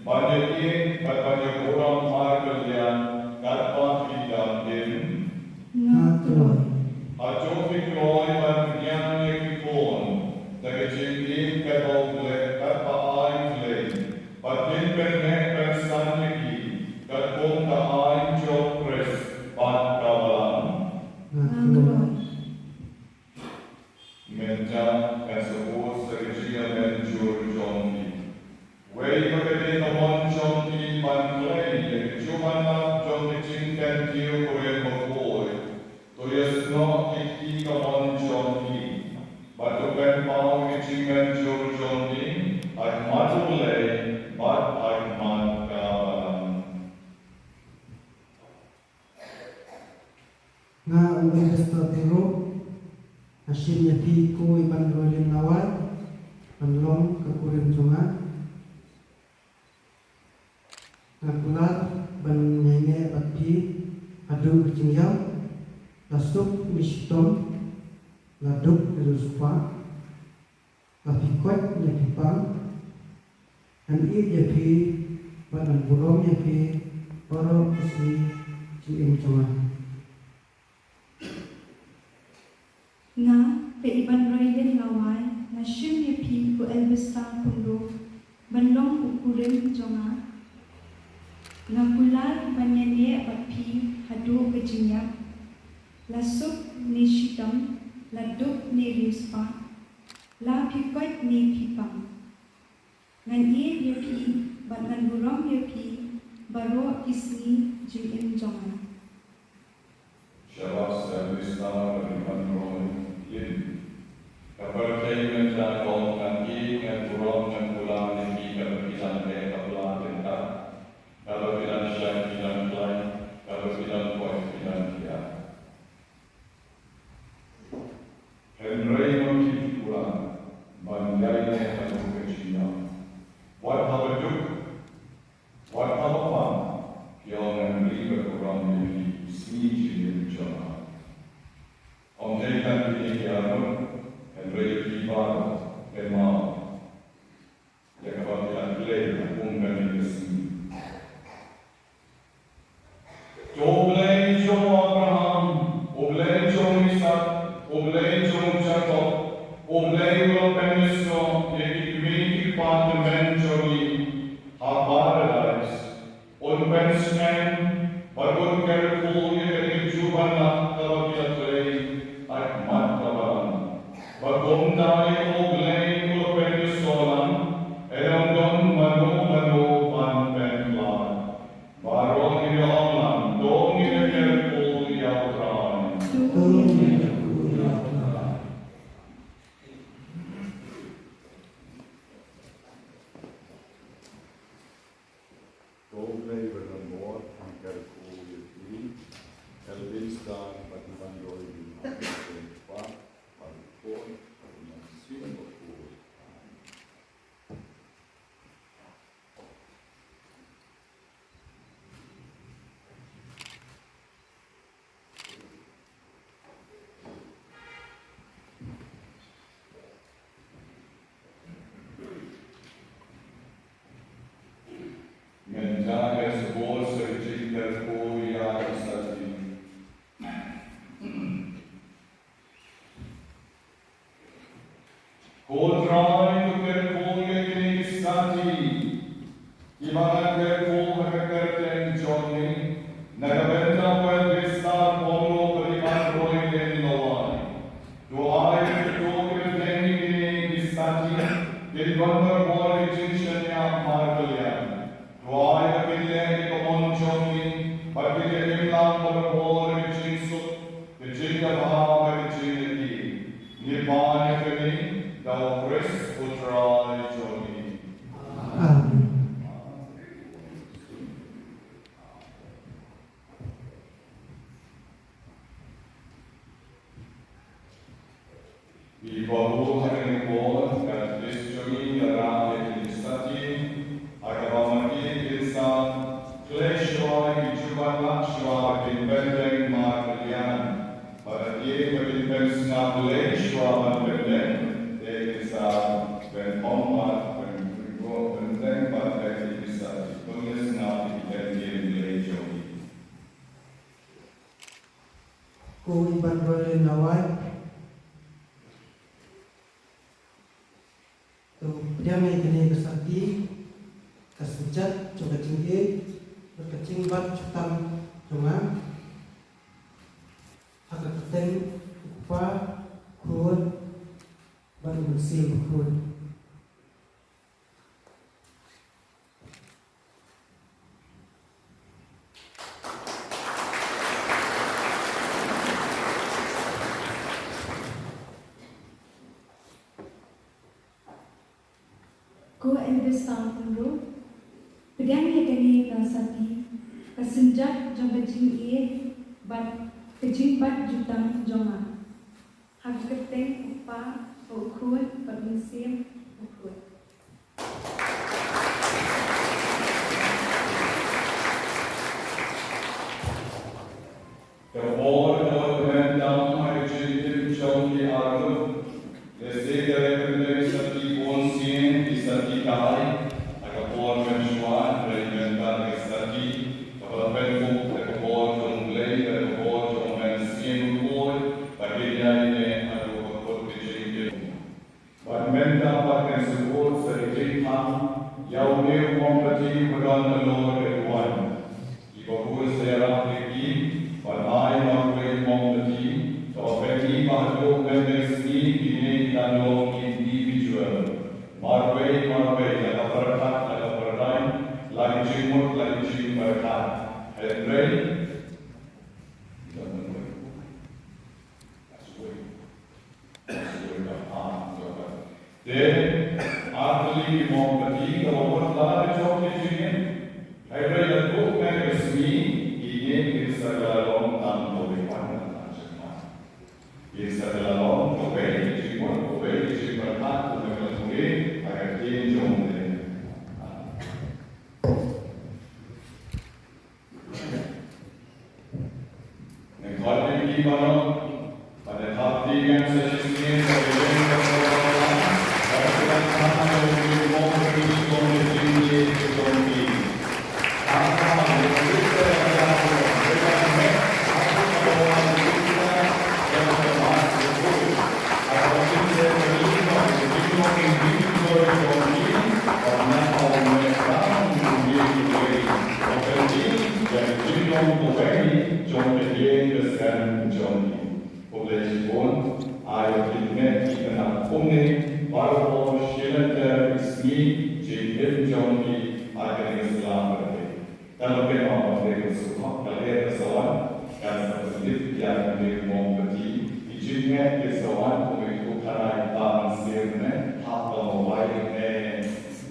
ban ïaieit bad ban ïaburom markylliang katba ki dang im? Nga kloi. Hato ki kloi ban pynïaid ïa ki khun da ka jingïeit katba U Blei, katba ai U Blei, bad kin pynngeit pynsan ïa ki katkum ka aiñ jong U Khrist bad ka balang? Nga kloi. Mynta ngan sa bud sa ka jingïamynjur jong phi. Wei ba ka dei ka mon jong phi ban khlei ïa ka jingmane jong ka jingkyntiew kurim bakhuid, to ïasnoh ïa ki ka mon jong phi bad to pynpaw ïa ka jingmynjur jong phi ha khmat U Blei bad ha khmat ka balang. Nga u Elvista Pongro, nga shim ïa phi ko Ivan Roy Lin Lawai ban long ka kurim jong nga. Nga kular ban ïaineh bad phi haduh ka jingïap, la suk ne shitom, la duk ne riewspah, la phi koit ne phi pang, ngan ïeit ïa phi bad ngan burom ïa phi baroh ki sngi jingim jong nga. Nga, ka Ivan Roy Lin Lawai, nga shim ïa phi ko Elvista Pongro ban long u kurim jong nga. Nga kular ban ïaineh bad phi haduh ka jingïap, la suk ne shitom, la duk ne riewspah, la phi koit ne phi pang. Ngan ïeit ïa phi bad ngan burom ïa phi baroh ki sngi jingim jong nga. Shabas, Elvista bad Ivan Roy Lin. Ka pyrthei mynta ka ong ngan ïeit, ngan burom, ngan kular ïa phi katba phi dang leh ka pla tyngka, katba phi dang shait phi dang khlaiñ, katba phi dang koit phi dang thiah. Hynrei ma phi kular ban ïaineh haduh ka jingïap. Wat haba duk, wat haba pang, ki ong ngan ri bad burom ïa phi ki sngi jingim jong nga. Ym dei tang kine ki arngut, hynrei ïa phi baroh, kynmaw ïa kaba phi la khlei ha kum kane ka sngi. To U Blei jong u Abraham, U Blei jong u Isak, U Blei jong u Jakob, U Blei uba la pynïasoh ïa ki kmie ki kpa tymmen jong ngi ha Paradais, un pynskhem bad un kyrkhu ïa kane ka jubanat kaba phi la trei ha khmat ka balang. Ba kumta ïa ko U Blei uba la pynïasoh lang, yn ym don mano mano ban Ko Blei ba don bor, pynker ko ïa phi, el dei sdang bad ban roi ïa phi, ha ka kyrteng u Kpa, bad u Khun, bad u Mynsiem Bakhuid. Amen. Mynta ngin sa bor sa ka jingkyrkhu ïa ki sati. Ko Trai, to kyrkhu ïa kine ki sati kiba ngan kyrkhu ha ka kyrteng jong me, na ka bynta u Elder Star Paul, ba dei ban roi lem lawei. To ai ba kito kiba ïeng ïa kine ki sati kin don barabor ka jingshaniah markylliang. To ai ba kin leh ïa ka mon jong me bad kin ïa imlang barabor ka jingsuk, ka jingkyrkhu bad ka jingïaid. Ngi pan ïa kane da u Khrist u Trai jong ngi. Amen. Ngi baroh ha kane ka por, ka list jong ngi ka rah ïa kine ki sati, ha kaba ma ki kin sa khlei shuwa, ki jubab lak shuwa ba kin pyndeng markylliang. Bad ïa ba kin pynsngap lei shuwa ban pyndeng, te kin sa pynpom bad pyn-, pynpom, pyndeng bad ïa kine ki sati. Pynleit sngap ïa ki ktien lei jong ngi. Ko i ban roi lem lawei. To pdiang ïa kane ka sati, ka synjat jong ka jingïeit bad ka jingbat jutang jong nga. Ha ka kyrteng u Kpa, Khun, bad u Mynsiem Bakhuid. Ko Elder Star Pynro, pdiang ïa kane ka sati, ka synjat jong ka jingïeit bad ka jingbat jutang jong nga. Ha ka kyrteng u Kpa, u Khun, bad u Mynsiem Bakhuid. Ka por ka dang mynta ha ka jingim jong ki arngut. Lehse ka dei ban dei sati bun sien, ki sati kai. Ha ka por mynshuwa, hynrei mynta ka sati kaba pynkup da ka bor jong U Blei, da ka bor jong U Mynsiem Bakhuid, ba kin ïaineh haduh ba kut ka jingim. Bad mynta pat ngan sa bud sa ka jingkhang ïa une u mombati ba don halor ka duwan. Kiba bun sa ïarap ïa ki ban ai marwei mombati, kaba peit ba haduh mynta ka sngi kine ki dang long individual. Marwei marwei, la ka pyrkhat la ka pyrthei, la ka jingmut la ka jingpyrkhat. Hynrei Te, ar tylli ki mombati, kaba mut la ka jong ki jingim. Hynrei haduh kane ka sngi, kine kin sa la long tang kawei pat na ka jingmut. Kin sa la long kawei ki jingmut, kawei ki jingpyrkhat, kawei ka jingmut, ha ka ktien jong U Blei. Khublei shibun, ai ba kin mih ki khynnah kumne baroh shi lynter ki sngi jingim jong ki ha kane ka sla pyrthei. Kan long kynmaw ba ka suk hok ka lyer ka sa wan, kan sa pynlip ïa kane ka mombati, ki jingeh ki sa wan kum ïa u tharai ba ngan sir ne, hap ba ma wai ne,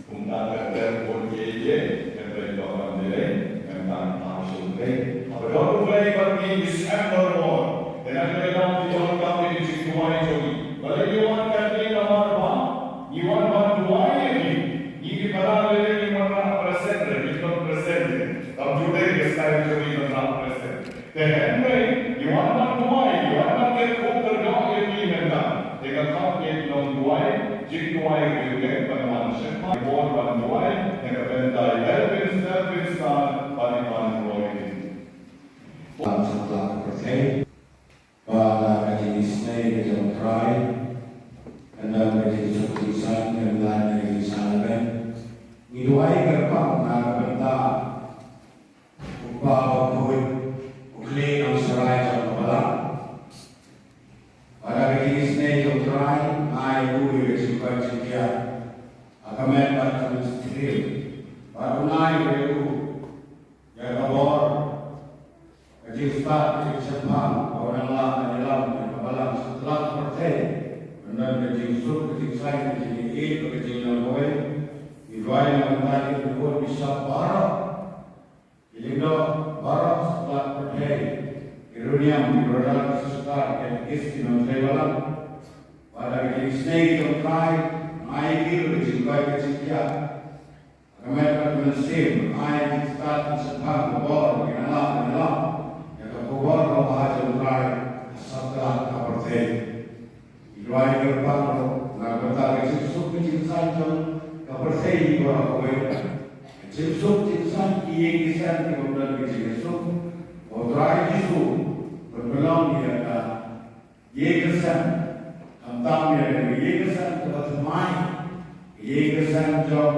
kumta ka ter bun ïa ïa, kan pynlip ba kan lyer. December bor. Te na kane ka daw ngi wan kam ïa ki jingduwai jong ngi. Balei ngi wan katne? Namar ba ngi wan ban duwai ïa ki. Ngi ki para lei lei ngi wanrah present re, ngi don present re. Kam ju dei ka style jong ngi ban rah present. Te hynrei ngi wan ban duwai, ngi wan ban kyrkhu kyrdoh ïa ki mynta. Te nga khot ïa ki nongduwai, jingduwai ruh ïa ki ban wan shim bor ban duwai na ka bynta ïa Elvin, Elvin Star bad i Van Roy. Lam satlak ka pyrthei. Ba la ka jingisynei ka jong U Trai, ka don ka jingsuk jingsaiñ, ka don ka jingsuk ka jong U Trai. Ngi duwai kyrpang na ka bynta u kpa bakhuid, u khlieh nongshakri jong ka balang. Ba la ka jingisynei ka jong U Trai, ai u ïa ka jingkoit jingkhiah ha ka met bad ka mynsiem. Ba u ai ïa u ïa ka bor, ka jingstad, ka jingshemphang, ka wanrah ïalam ïa ka balang satlak pyrthei. Ban don ka jingsuk, ka jingsaiñ, ka jingïeit, ka jingïalam kawei. Ngi duwai na ka bynta ki khun bishop baroh, ki lyngdoh baroh satlak pyrthei, ki riewniam, ki brother, ki sister, ki katekist, ki nongtrei balang. Ba la ka jingisynei ka jong U Trai, ai ïa ki ruh ka jingkoit ka jingkhiah. Ka met bad ka mynsiem, ai ka jingstad, ka jingshemphang, ka bor, ka nang lap, ka nang lap ïa ka khubor kaba bha jong U Trai ha satlak ka pyrthei. Ngi duwai kyrpang ruh na ka bynta ka jingsuk ka jingsaiñ jong ka pyrthei baroh kawei. Ka jingsuk jingsaiñ, ki ïing ki sem kiba don ka jingsuk. Ko Trai Jisu, pynlong ïa ka ïing ka sem, khamtam ïa ka ïing ka sem kaba thymmai, ka ïing ka sem jong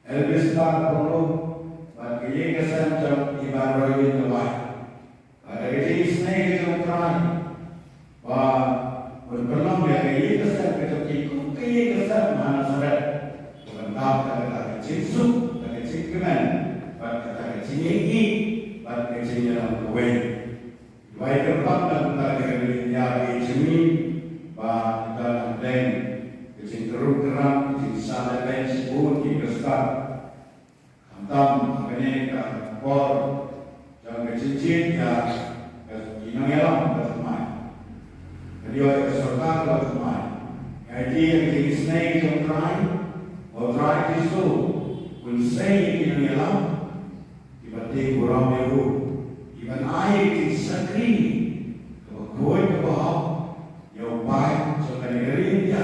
Elvis Star Polo, bad ka ïing ka sem jong i Van Roy Lawai. Bad da ka jingisynei ka jong U Trai, ba un pynlong ïa ka ïing ka sem ka jong ki kum ka ïing ka sem ha Nasaret, ban dap da kata ka jingsuk, da ka jingkmen, bad kata ka jingïeit, bad ka jingïalam kawei. Duwai kyrpang na ka bynta ka ri India ka jong ngi, ba ka dang deng ka jingkyrkhu kyrkhu, ka jingshah lehbeiñ shibun ki Khristan. Khamtam ha kane ka por jong ka jingjied ïa ki nongïalam ba thymmai, ka dei ïa ka sorkar ba thymmai. Ngi aiti ïa ka jingisynei ka jong U Trai, ba U Trai Jisu un sei ïa ki nongïalam kiba tieng burom ïa u, kiban ai ïa ki shakri kaba khuid kaba hok ïa u paid jong kane ka ri India,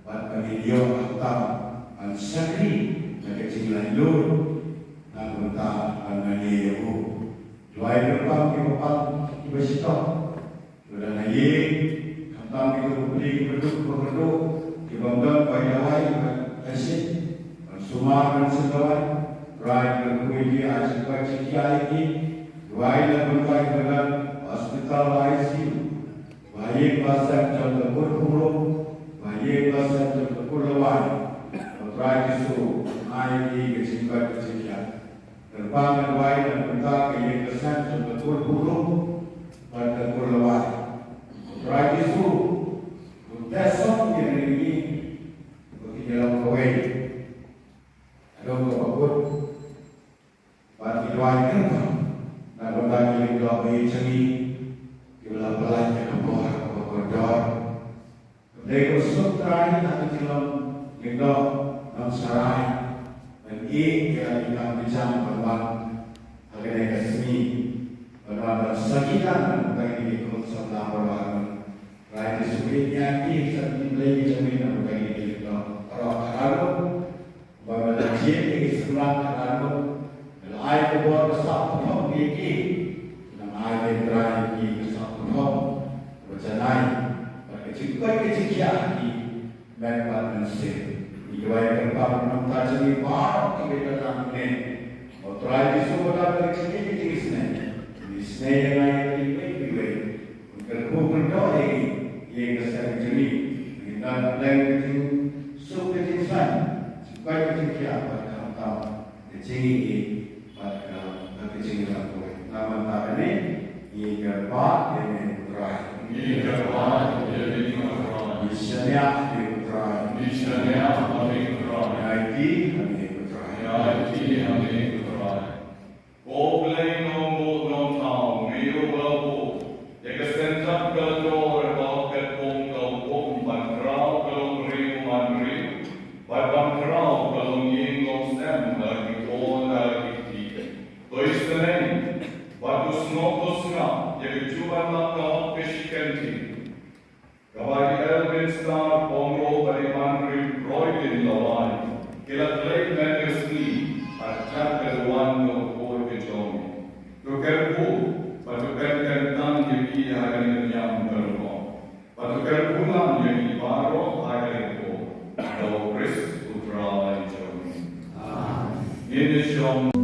bad ba ngin ïoh khamtam ban shakri na ka jinglaitluid na ka bynta ban lane ïa u. Duwai kyrpang kiba pang kiba shitom, kiba don ha ïing, khamtam kito kiba duk kiba kyrduh, kiba ym don bai dawai ban shim, ban sumar ban shim dawai. Trai kyrkhu ïa ki, ai jingkoit jingkhiah ïa ki. Duwai na ka bynta kiba don hospital, I C U, ba ïing ba sem jong ka kur pynrung, ba ïing ba sem jong ka kur lawai. Ko Trai Jisu, ai ïa ki ka jingkoit ka jingkhiah. Kyrpang ngi duwai na ka bynta ka ïing ka sem jong ka kur pynrung bad ka kur lawai. Ko Trai Jisu, un teh song ïa kine ki, ba kin ïalam kawei haduh kaba kut. Bad ngi duwai kyrpang na ka bynta ki lyngdoh ba ïeit jong ngi, kiba la pyllait ïa ka bor kaba kordor. Khublei ko Trai ha ka jinglong lyngdoh nongshakri ban ïeit ïa la ki kam ki jam ban wan ha kane ka sngi, ban wan ban sakhi na ka bynta kine ki khun samla baroh. Trai Jisu, ïeit ïa ki, sa ki Blei ki jong ngi na ka bynta kine ki lyngdoh baroh. Ba me la jied ïa ki samla ka dang, me la ai ka bor ka sap ka thong ïa ki. Nang ai ïa Trai ïa ki ka sap ka thong kaba janai bad ka jingkoit ka jingkhiah ha ki met bad mynsiem. Ngi duwai kyrpang na ka bynta jong ngi baroh kiba ïadon hangne. Ko Trai Jisu, ba don ka jingïeit ka jingisynei, ngi isynei ïa nga ïa phi kiwei kiwei. Kyrkhu kyrdoh ïa ngi, ïa ka seng jong ngi. Ngi don ha ka jingsuk ka jingsaiñ, jingkoit ka jingkhiah bad khamtam ka jingïeit bad ka, ka jingïalam kawei. Na ka bynta kane ngi kyrpad ïa me ko Trai. Ngi kyrpad ïa me ko Trai. Ngi shaniah ïa me ko Trai. Ngi shaniah ïa me ko Trai. Ngi aiti ha me ko Trai. Ngi aiti ha me ko Trai. Ko Blei nongbuh nongthaw, me Ïa ka jubab na ka hok ka shikan ti. Kaba i Elwin Star Pongro bad i Manrin Roy Din Lawai ki la khlei mynta ka sngi ha ka wan na u por ka jong. To kyrkhu bad to kyrkhu tang ïa ki ha kane ka niam ka rukom. Bad to kyrkhu lang ïa ki baroh ha kane ka por. Da u Khrist u Trai jong ngi. Amen. Ngin ïa shong.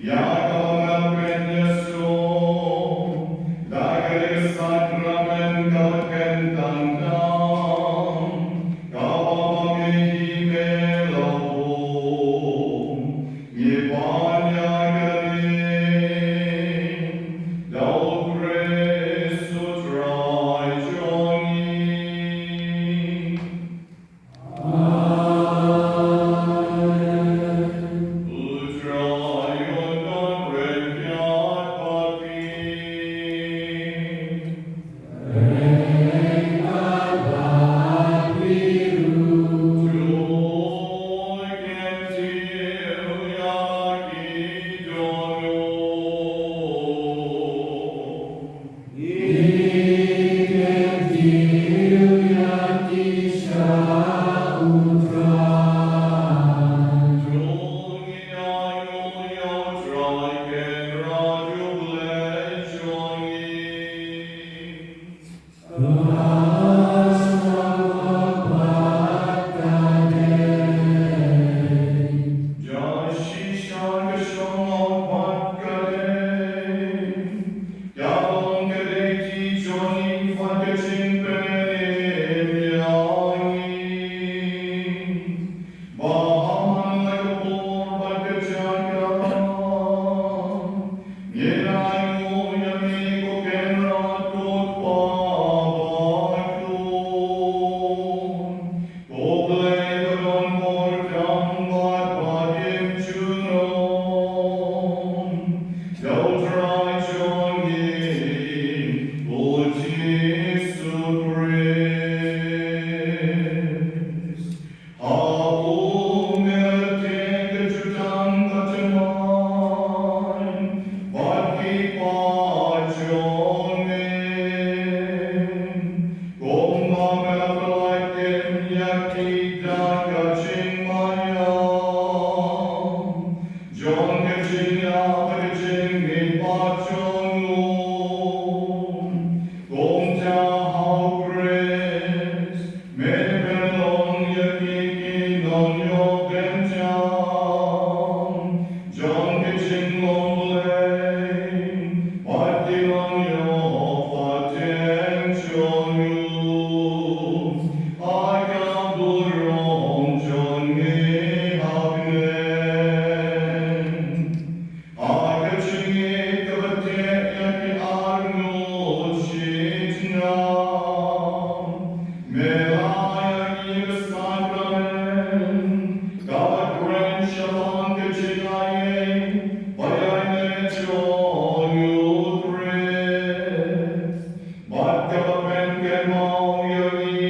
Ïa kaba me la pynïasnoh da kane ka sakramen kaba kyntang tam, kaba ma ngi hi me la buh, ngi pan ïa kane da u Khrist u Trai jong ngi. Ïa long ka dei ki jong ngi bad ka jingpynim ïa ngi. Ba ha man la ka por bad ka jaka, ngin ainguh ïa me ko Kynrad ko Kpa bakhuid. Ko Blei ba don bor tam bad ba im junom, da u Trai jong ngi u Jisu Khrist. Ha u me la teng ka jutang ka jingmai bad ki kpa jong me. Kumba me la pynlait im ïa ki da ka jingmaïa jong ka jingïap bad ka jingmihpat jong u, kumta ha u Khrist me pynlong ïa ngi ki nongïoh bynta jong ka jinglong Blei bad ki nongïoh pateng jong u. Ha ka burom jong ngi ha bneng, ha ka jingïeit kaba teh ïa ki arngut shi tnga, me la ai ïa ngi ka sakramen kaba kren shaphang ka jingaiei ba ïaineh jong u Khrist, bad kaba pynkynmaw ïa ngi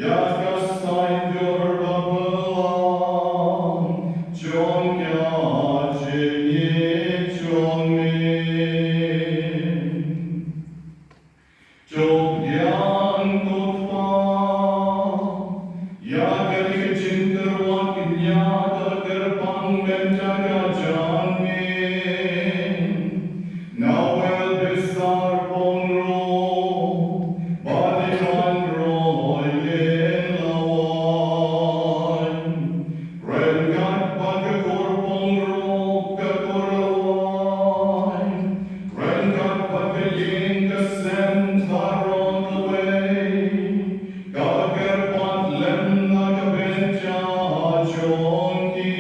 ïa ka saiñdur ba phylla jong ka jingïeit jong me. To biang, ko Kpa, ïa kane ka jingkyrwat kynja kaba kyrpang bynta ka jingim. Nawei Bisar Pongro bad i Wanroi Lin Lawai, ryngkat bad ka Kur Pongro, ka Kur Lawai, ryngkat bad ka ïing ka sem baroh kawei, kaba kyrpad lem na ka bynta jong ki.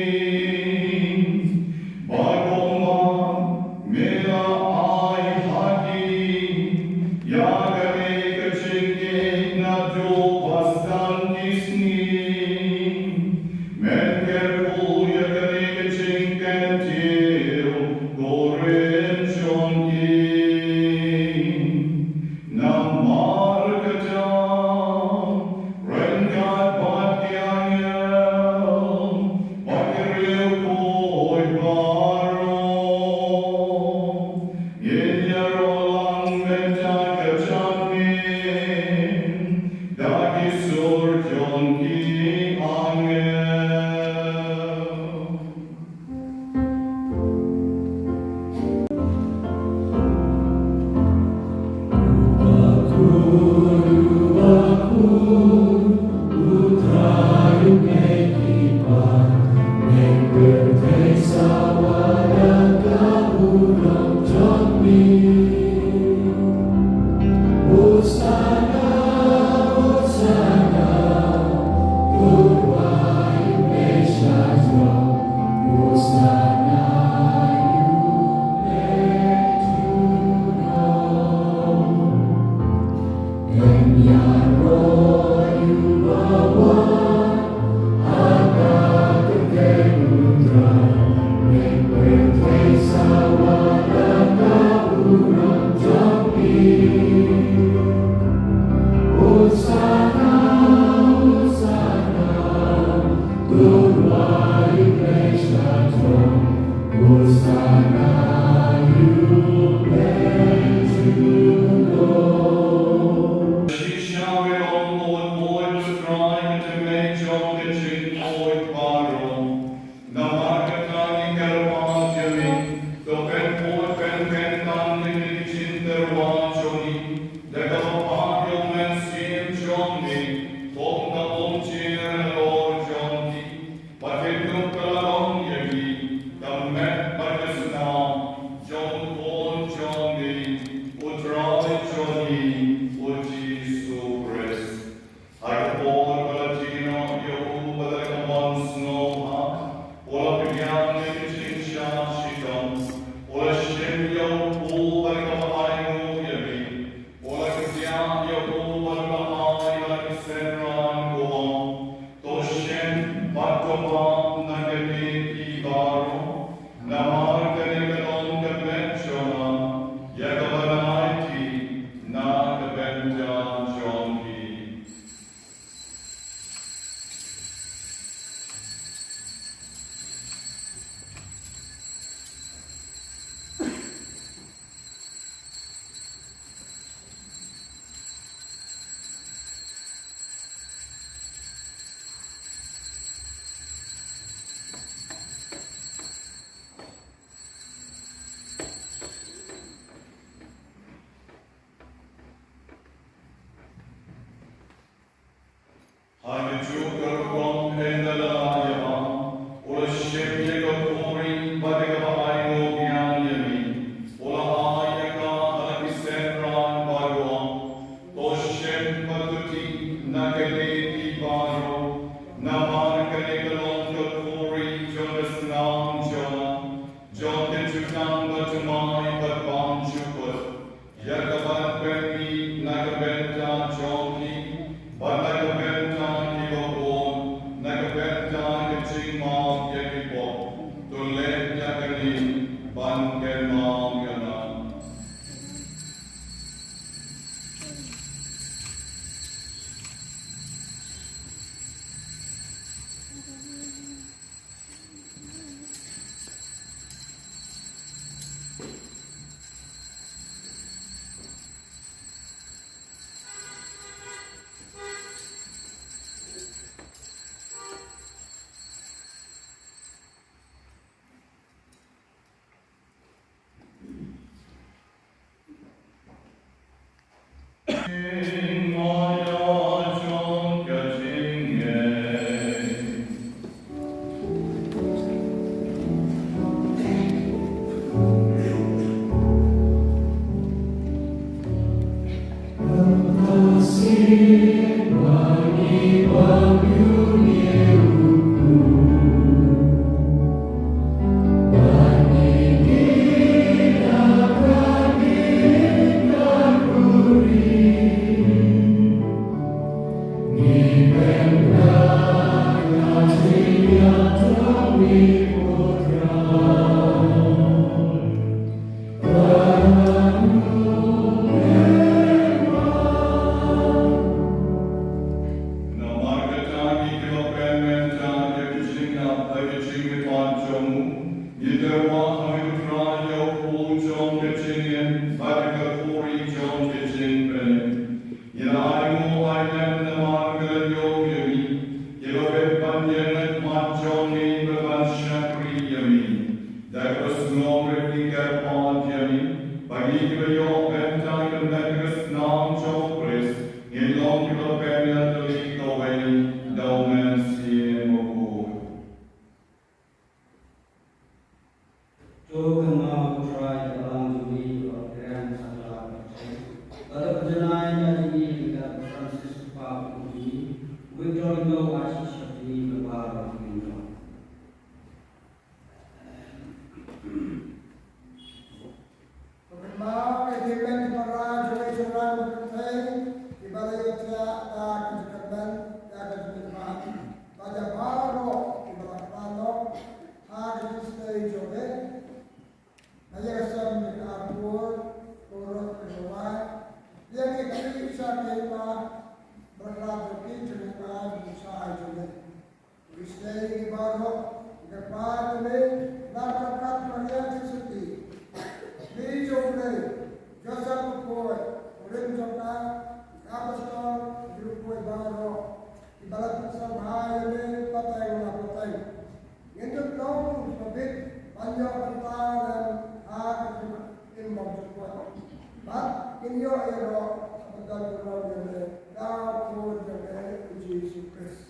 Namar kata ngi kiba kren mynta ïa ki jingïap bad ki jingmihpat jong u, ngi kyrpad ha U Trai ïa u pul jong ki jingim bad ïa ka khuri jong ki jingpynim. Ngi la ai nguh ai lem namar ka la ïoh ïa ngi, kiba bit ban ïeng ha khmat jong ngi bad ban shakri ïa ngi. Da kaba sngewrit ngi kyrpad ïa ngi, ba ngi kiba ïoh bynta kyndat ka snam jong u Khrist, ngin long kiba pynïatylli kawei da u Mynsiem Bakhuid. To kynmaw ko Trai ïa ka balang jong ngi kaba kren sakla pyrthei, bad da ka janai ïa ngi ïa ka Francis Papa jong ngi, u Victor Ringo, ai shisha ïa ngi baroh ngi. Kynmaw ïa ki hynmen ki para jong ngi sha ka pyrthei kiba la ïathiah da ka jingkyrmen, da ka jingkyrmen. Bad ïa baroh kiba la kynmaw ha ka jingstad jong ngi. Ba ïa ka sem ka arphew, ko Roh ka Jowai, ïa ngi ki sa ki ba ba la ki jong ngi, ba jong ngi sa ai jong ngi. Ngi sngew ïa ngi baroh, ngi kyrpad ïa me, na ka bynta Maria Theisotti, Mei jong U Blei, Joseph Bakhuid, u rim jong ka, ki apostol, ki rukui baroh, kiba la pynsngewbha ïa me pateng la pateng. Ngin ïoh long kiba bit ban ïoh bynta lem ha ka jingim ba jukut. Bad ngin ïoh ïaroh ha ka bynta jong me da u Khun jong me U Jisu Khrist.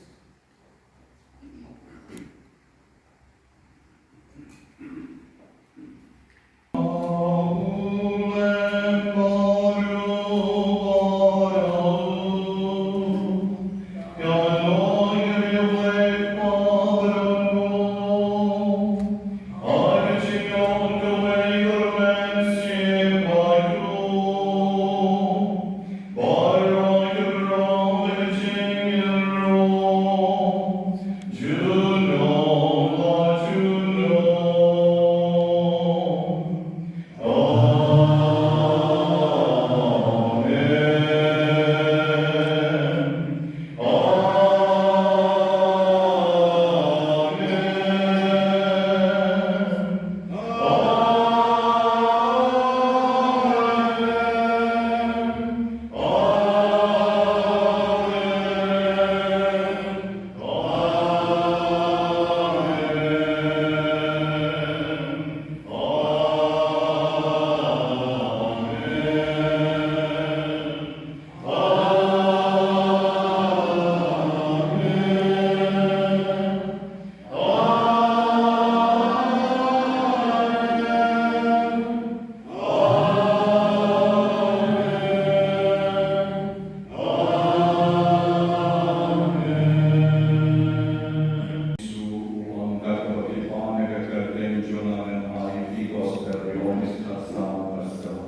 Jisu u ong, katba phi pan ïa ka kyrteng jong nga, ngan ai ïa phi gospel Ïoannis khatsaw, khatsaw.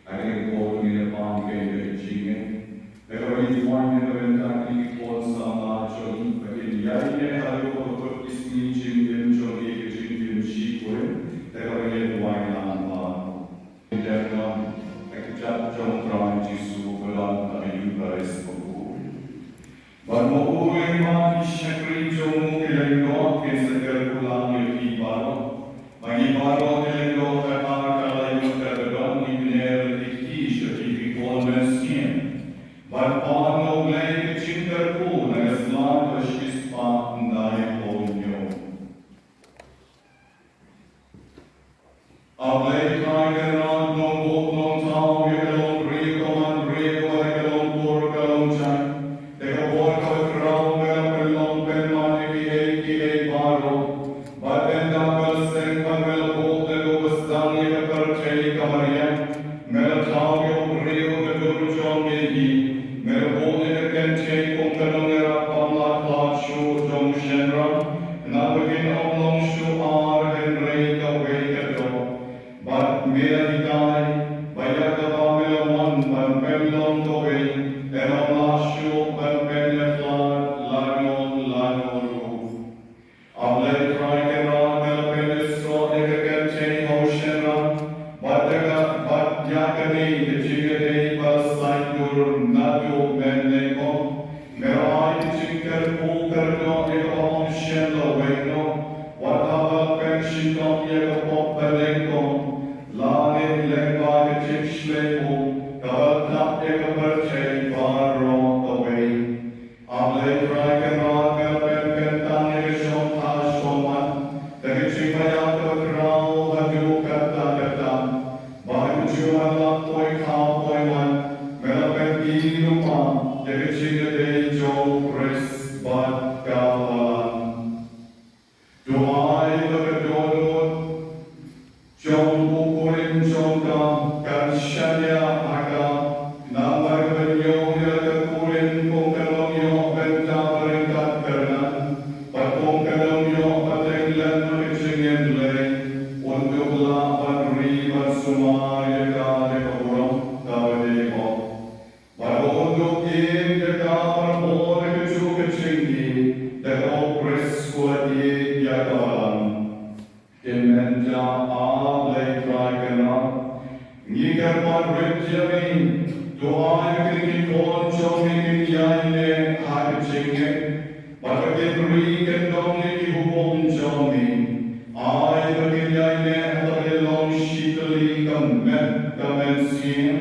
Ha kane ka por ngin ïa pan ïa ka jingngeit. Da kaba ngin duwai na ka bynta kine ki khun samla jong ngi, ba kin ïaineh haduh ba kut ki sngi jingim jong ngi ha ka jingim shikurim. Da kaba ngin duwai lang bad Dep long ha ki kjat jong U Trai Jisu ba long ha ka Eucharist bakhuid. Bad ma u u leit bad ki shakri jong u, ki lyngdoh kin sa kyrkhu lang ïa phi baroh. Ma ngi baroh ki lyngdoh kata ka la ïoh ka don, ngi kner ki kti sha phi ki khun mynsiem. Bad pan na U Blei ka jingkyrkhu na ka sla kaba shispah, nda ïa pynïoh. A Blei Trai Kynrad, Nongbuh Nongthaw ïa ka longbriew bad manbriew bad ïa ka Da ka jingmaïa kaba khraw haduh katta katta, ba ha ka juh ba la poi kha poi wan, me la pyni lypa ïa ka jingïadei jong u Khrist bad ka balang. To ai ba ka dohnud jong u Korinth jong ka kan shaniah ha ka, namar kaba ïoh ïa ka Korinth kum ka long ïoh bynta ba ryngkat kyrdan, bad kum ka long ïoh ba teng lem ha ka jingim Blei, un duh lah ban ri ban sumar ïa ka da ka burom kaba dei hok. Bad un duh ïeit ïa ka barabor ha kajuh ka jingïeit, da kaba u Khrist u la ïeit ïa ka balang. Te mynta, A Blei Trai Kynrad, ngi kyrpad rit ïa me, to ai ba kine ki khun jong me kin ïaineh ha ka jingngeit, bad ba kin ri kyndong ïa ki hukum jong me. Ai ba kin ïaineh ha kaba long shi tylli ka met ka mynsiem,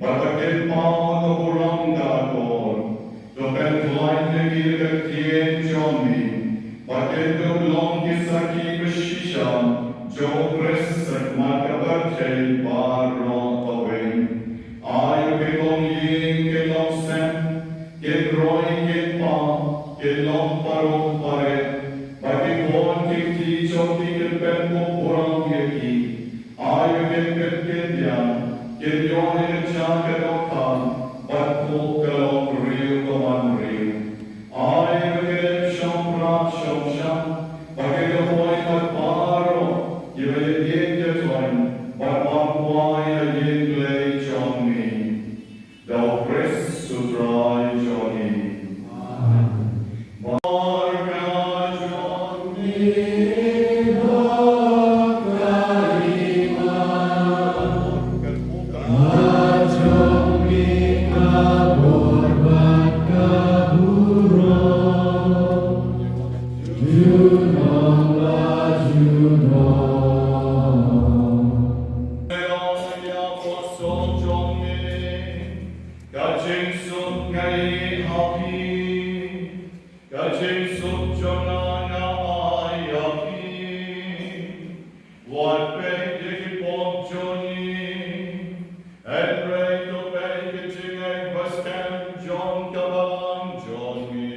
bad ba kin paw ha ka burom ka akor. To pynkylla ïa ki da ka ktien jong me, ba kin dup long ki sakhi ba shisha jong u Khrist shakhmat ka pyrthei baroh kawei. Ai ba kin long ïing, kin long sem, kin roi, kin pang, kin long baroh barit, ba ki khun ki kti jong ki kin pynkup burom ïa ki. Ai ba kin peit kin pdiang, kin ïoh ïa ka jaka dohkha, bad phuh ka long briew ba man briew. Ai ba kin ïa shong prah shong shah, ba kin ïa poi bad baroh kiba ïeit ïeit ïa ka jingim, bad ban kwah ïa ka jingim jong me. Da u Khrist u Trai jong ngi. Amen. Marka jong ngi da ka imlang, ka jong ngi ka bor bad ka burom, junom la junom. Ïa apostol jong ngi, ka jingsuk nga ai ha phi, ka jingsuk jong nga nga ai ha phi. Wat peit ïa ki pop jong ngi, hynrei to peit ïa ka jingngeit ba skhem jong ka balang jong ngi.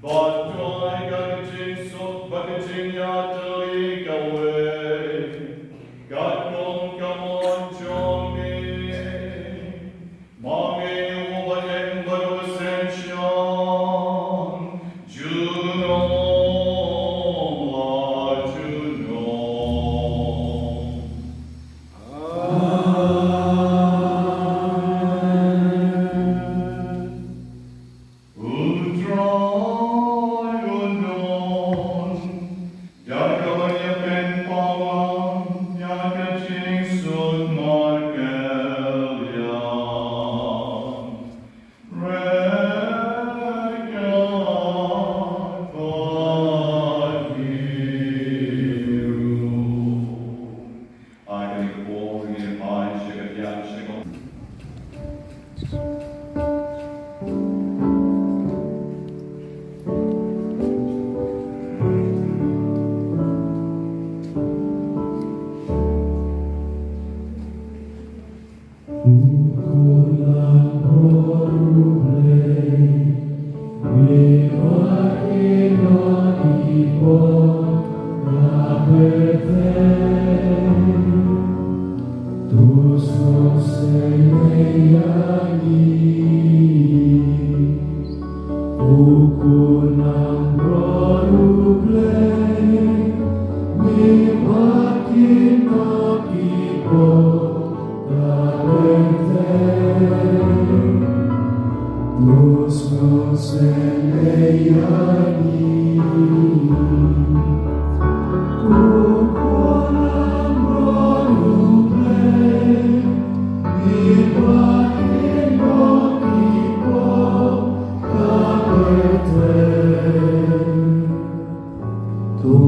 Bad to ai ka jingsuk bad ka jingïatylli kawei katkum ka mon jong me. Ma me uba ïeng bad uba synshar junom la junom. Amen. U Trai un don, ïa kaba ngi pynpaw lang ïa ka jingsuk markylliang. Ryngkat bad phi ruh. Ha kane ka por ngin phai sha ka thiah shikatdong.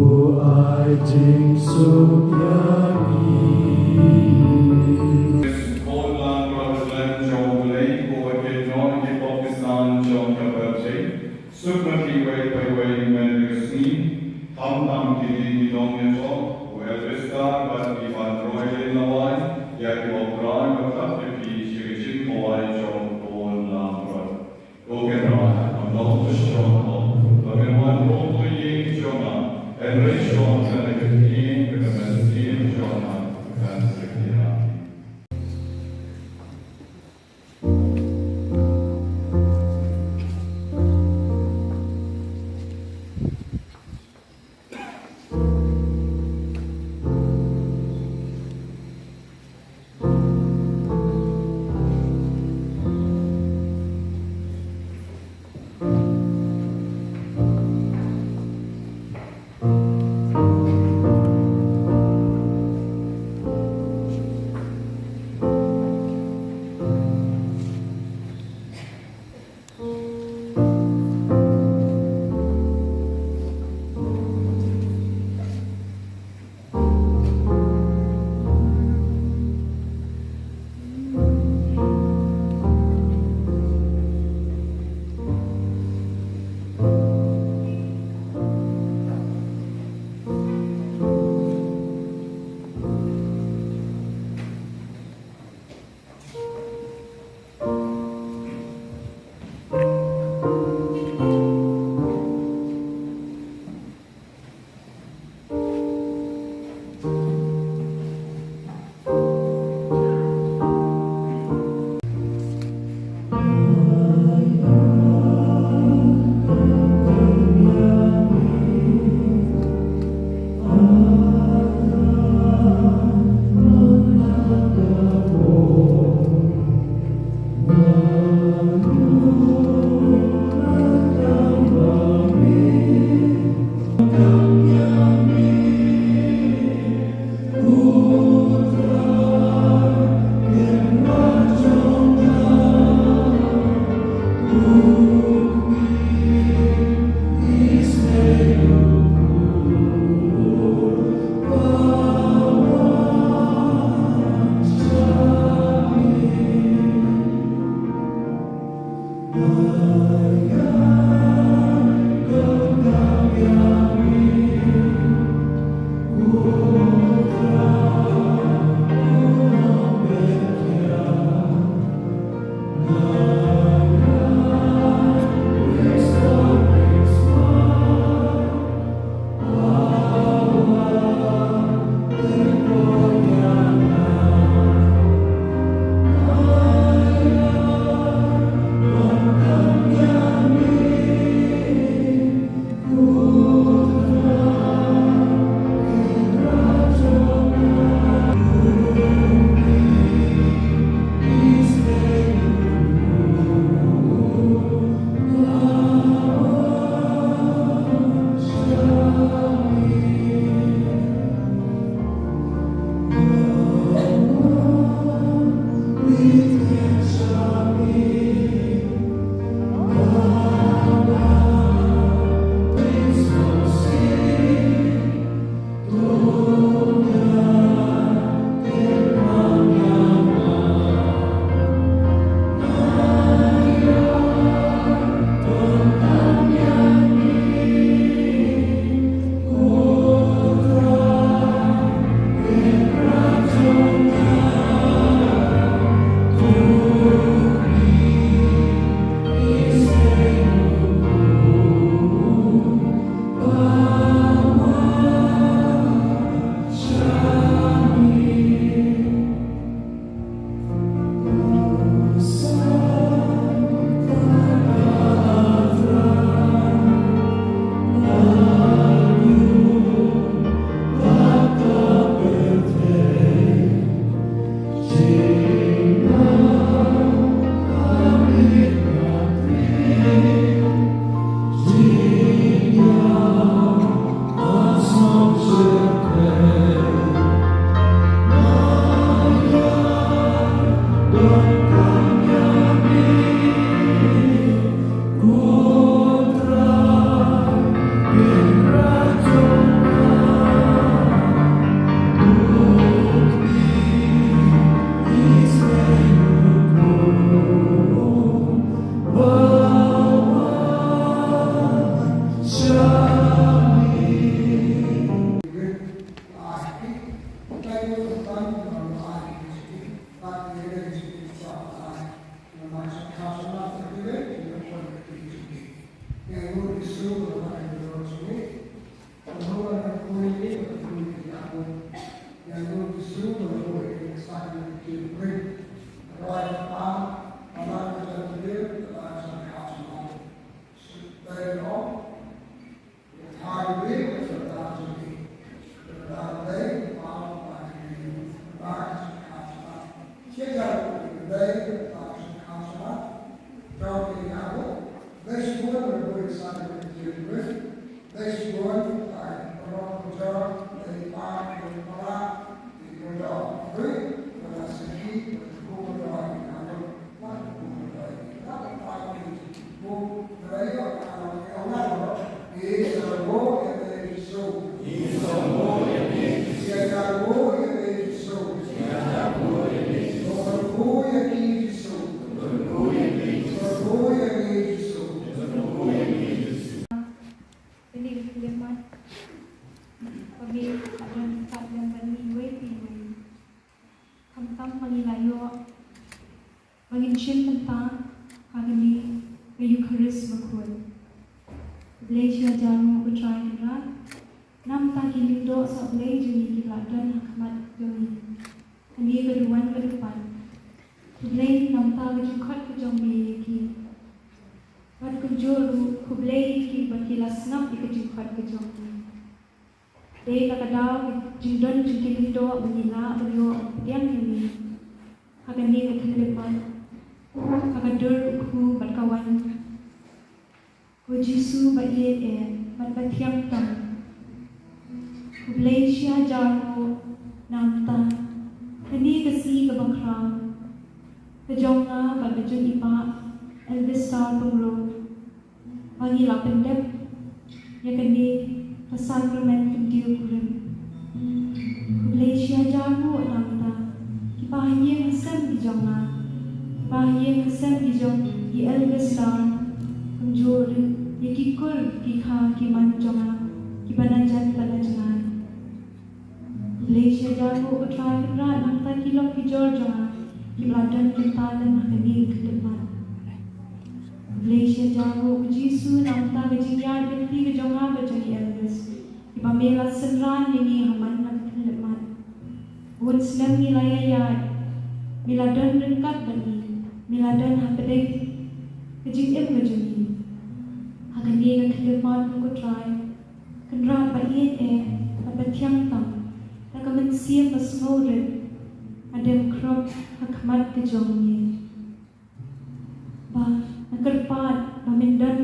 To ai jingsuk ïa ngi. Khun langbrot jong U Blei, uba kit noh ïa ki pop ki san jong ka pyrthei. Suk ma kiwei pa iwei mynta ka sngi. Khamtam Kine ki nongïalam, u Elvester bad i ban roi lawai ïa ki, U Trai, ba tlot ïa phi sha ka jingkhawai jong u Lamrot. Ko Kynrad, ym don uba shong ha u, ba kan wan rung ha ïing jong nga, hynrei shong ha ka kmie, ka mynsiem jong nga kan sa ïa Ba ngi la don ryngkat lem bad ngi iwei pa iwei. Khamtam ba ngi la ïoh ba ngin shim bynta ha kane ka Eukharist bakhuid. Khublei shi hajar nguh ko Trai Kynrad namta ki lyngdoh sohblei jong ngi kiba la don ha khmat jong ngi. Kane ka duwan ka dupan. Khublei namta ka jingkhot ka jong me ïa ki. Bad kumjuh ruh khublei ïa ki ba ki la sngap ïa ka jingkhot ka jong me. Dei na ka daw ka jingdon jong ki lyngdoh ba ngi lah ban ïoh ban pdiang ïa me ha kane ka khyllipmat, ha ka dur u kpu bad ka wan. Ko Jisu ba ïeit eh bad ba thiang tam. Khublei shi hajar nguh namta kane ka sngi kaba khraw ka jong nga bad ka jong i Bah Elvis Star Pyngrope, ba ngi la pyndep ïa kane ka sakramen kyntiew kurim. Khublei shi hajar nguh namta ki ba ha ïing ha sem ki jong nga, ki ba ha ïing ha sem ki jong i Elvis Star, kumjuh ruh ïa ki kur ki kha ki man jong nga, ki ba na jan bad na jngai. Khublei shi hajar nguh ko Trai Kynrad namta ki lok ki jor jong nga, ki ba la don bynta lem ha kane ka khyllipmat. Khublei shi hajar nguh ko Jisu namta ka jingïaid lynti ka jong nga bad jong i Elvis, ki ba me la synran ïa ngi ha man la ka khyllipmat. Bun snem ngi la ïaid, me la don ryngkat bad ngi, me la don hapdeng ka jingim ka jong ngi. Ha kane ka khyllipmat ko Trai Kynrad ba ïeit eh bad ba thiang tam, da ka mynsiem ba sngewrit, hadem khrop ha khmat ka jong me. Ba nga kyrpad ba men don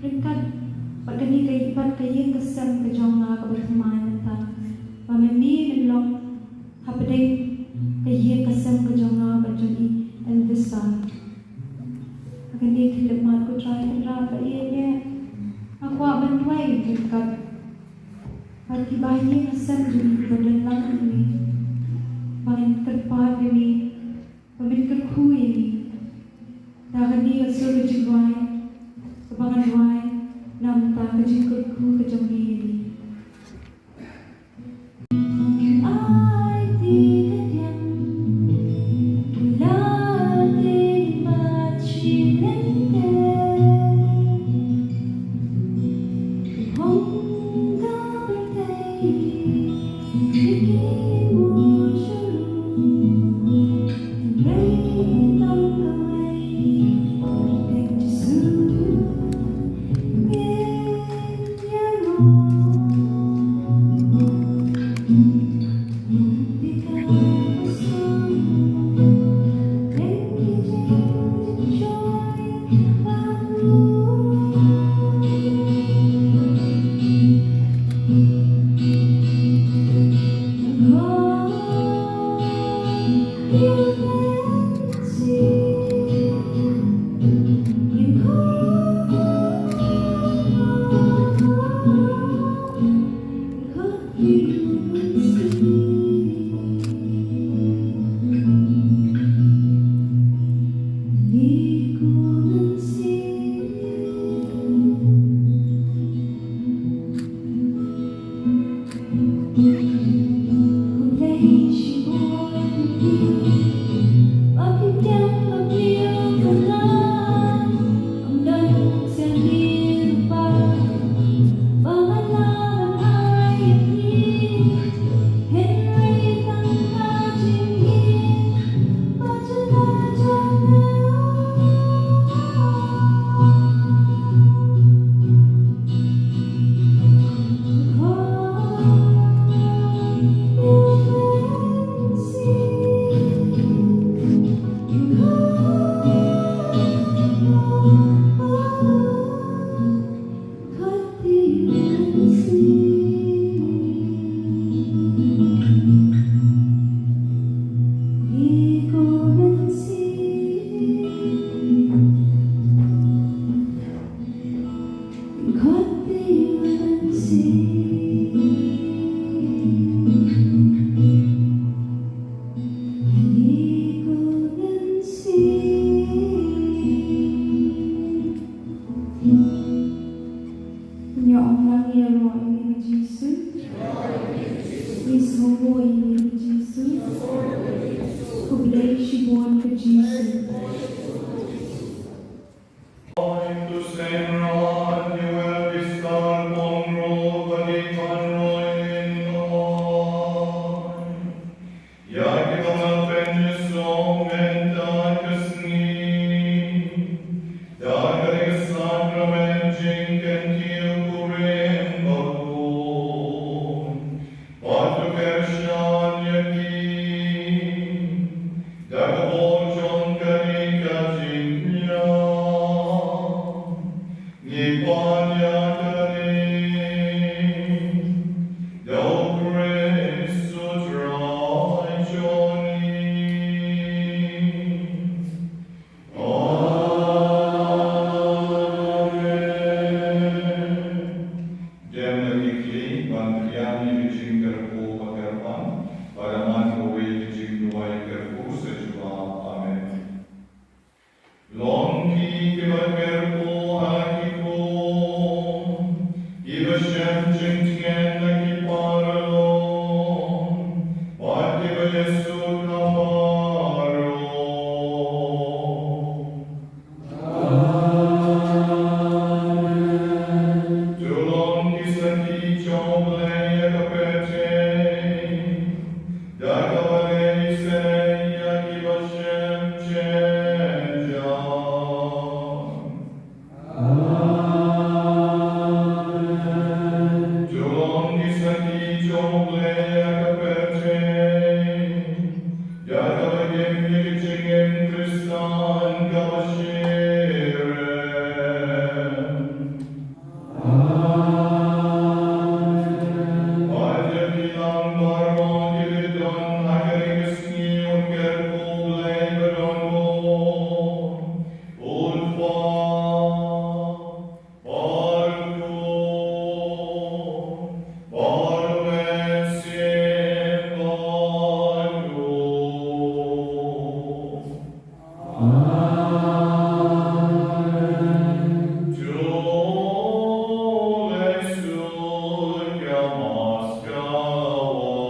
ryngkat bad kane ka, bad ka ïing ka sem ka jong nga kaba thymmai mynta, ba me men long hapdeng ka ïing ka sem ka jong nga bad jong i Elvis Star. Ha kane ka khyllipmat ko Trai Kynrad ba ïeit eh, nga kwah ban duwai ryngkat bad ki ba ha ïing ha sem jong ngi ba don lang ïa me, ba ngin kyrpad ïa me, ba men kyrkhu ïa ngi. Da kane ka sur ka jingduwai kaba ngan duwai namta ka jingkyrkhu ka jong me ïa ngi. Sngewnguh ïa me ko Jisu. Khublei shibun ko Jisu. Oi, to seng rat ïa u Elvis Star Pongro ba dei than roi in oi. Ïa kiba nga pynïasoh mynta ka sngi da ka sakramen jingkyntiew kurim bakhuid. Bad to kyrshan ïa ki da ka bor jong kane ka jingïap. Ngi pan ïa kane da u Khrist u Trai jong ngi. Amen. Dem da ki khlieh ban pdiang ïa ki jingkyrkhu ba kyrpang, ba da man kawei ka jingduwai kyrkhu sa jubab. Amen. Long ki kiba kyrkhu ha ki khun, kiba shem jingtngen na ki paralok, bad kiba ïasuk ha baroh. Amen. To long ki sakhi jong U Blei ïa ka pyrthei, da kaba leh isynei ïa kiba shem jynjar. Amen. To long ki sakhi jong U Blei ïa ka pyrthei, da kaba im ïa ki jingim Khristan kaba shirin. Amen. Bad ïa ki lang baroh kiba don ha kane ka sngi un kyrkhu U Blei badonbor, U Kpa, bad U Khun, bad U Mynsiem Bakhuid. Amen. To leit suk ïa Mass kawei.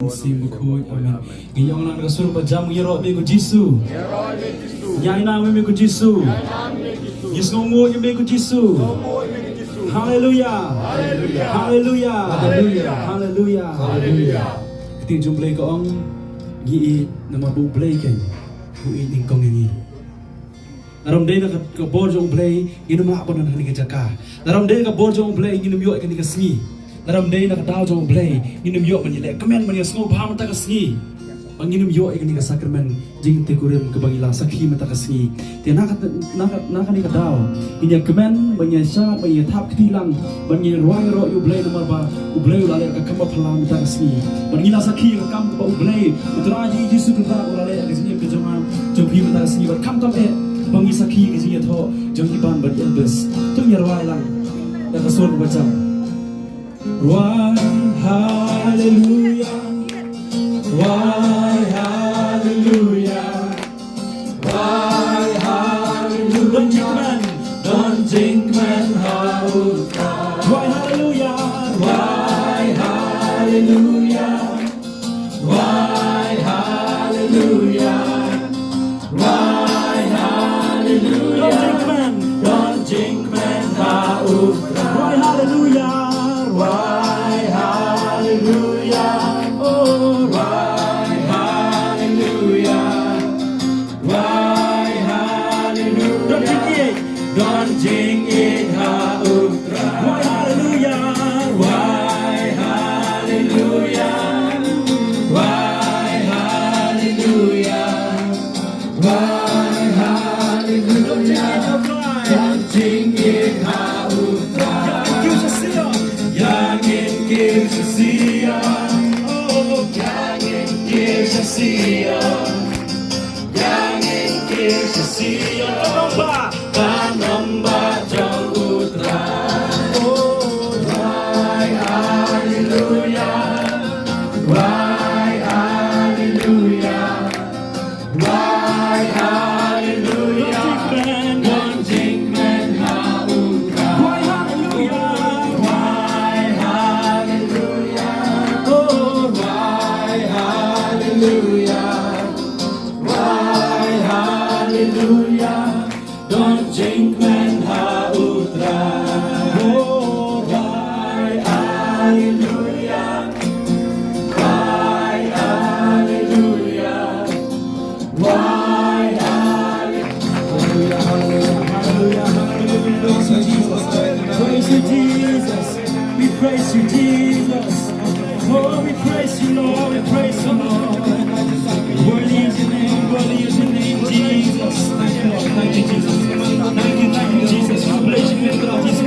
Mynsiem Bakhuid. Amen. Ngi ïa ong lang da ka sur ba jam, ngi ïaroh ïa me ko Jisu. Ngi ai nam ïa me ko Jisu. Ngi sngewnguh ïa me ko Jisu. Haleluya. Haleluya. Haleluya. Ka ktien jong U Blei ka ong, ngi ïeit namar ba U Blei keiñ u ïeit nyngkong ïa ngi. Lada ym dei na ka, ka bor jong U Blei, ngin ym lah ban don ha kane ka jaka. Lada ym dei na ka bor jong U Blei, ngin ym ïoh ïa kane ka sngi. Lada ym dei na ka daw jong U Blei, ngin ym ïoh ban ïaleh kmen, ban ïasngewbha mynta ka sngi. Ba ngin ym ïoh ïa kane ka sakramen jingkyntiew kurim kaba ngi la sakhi mynta ka sngi. Te na ka, na ka, na kane ka daw, ngin ïa kmen, ban ïa shad, ban ïa thap kti lang, ban ïa rwai ïaroh ïa U Blei namar ba U Blei u la leh ka kam ba phylla mynta ka sngi. Ban ngi la sakhi ïa ka kam kaba U Blei, U Trai jong ngi Jisu Khrist u la leh ïa ka jingim ka jong nga, jong phi mynta ka sngi. Bad khamtam eh ba ngi sakhi ïa ka jingïathoh jong ki band bad Elvis. To ngin ïa rwai lang da ka sur kaba jam. Rwai haleluya, rwai haleluya. Rwai haleluya. Don jingkmen, don jingkmen ha U Trai. Rwai haleluya. Rwai haleluya. Rwai haleluya. Don jingïeit ha U Trai. Wai haleluya. Wai haleluya. Wai haleluya. Wai haleluya. Don jingïeit ha U Trai. Ïa ngin kiew sha Sion. Ïa ngin kiew sha Sion. Oh, ïa ngin kiew sha Sion. Ïa ngin kiew sha Sion. Ka nongbah. Ka nongbah jong U Trai. Oh, wai haleluya. Wai haleluya. Wai haleluya. Don jingkmen ha U Trai. Wai haleluya. Wai haleluya. Oh, wai haleluya. Wai haleluya. Don jingkmen ha U Trai. Oh, wai haleluya. Wai haleluya. Wai haleluya. Haleluya, haleluya, haleluya, haleluya. Praise you, Jesus. Praise you, Jesus. We praise you, Jesus. Oh, we praise you, Lord. We praise you, Lord. Worthy is your name. Worthy is your name, Jesus. Thank you, Lord. Thank you, Jesus. Thank you, thank you, Jesus. Khublei shibun, Trai Jisu.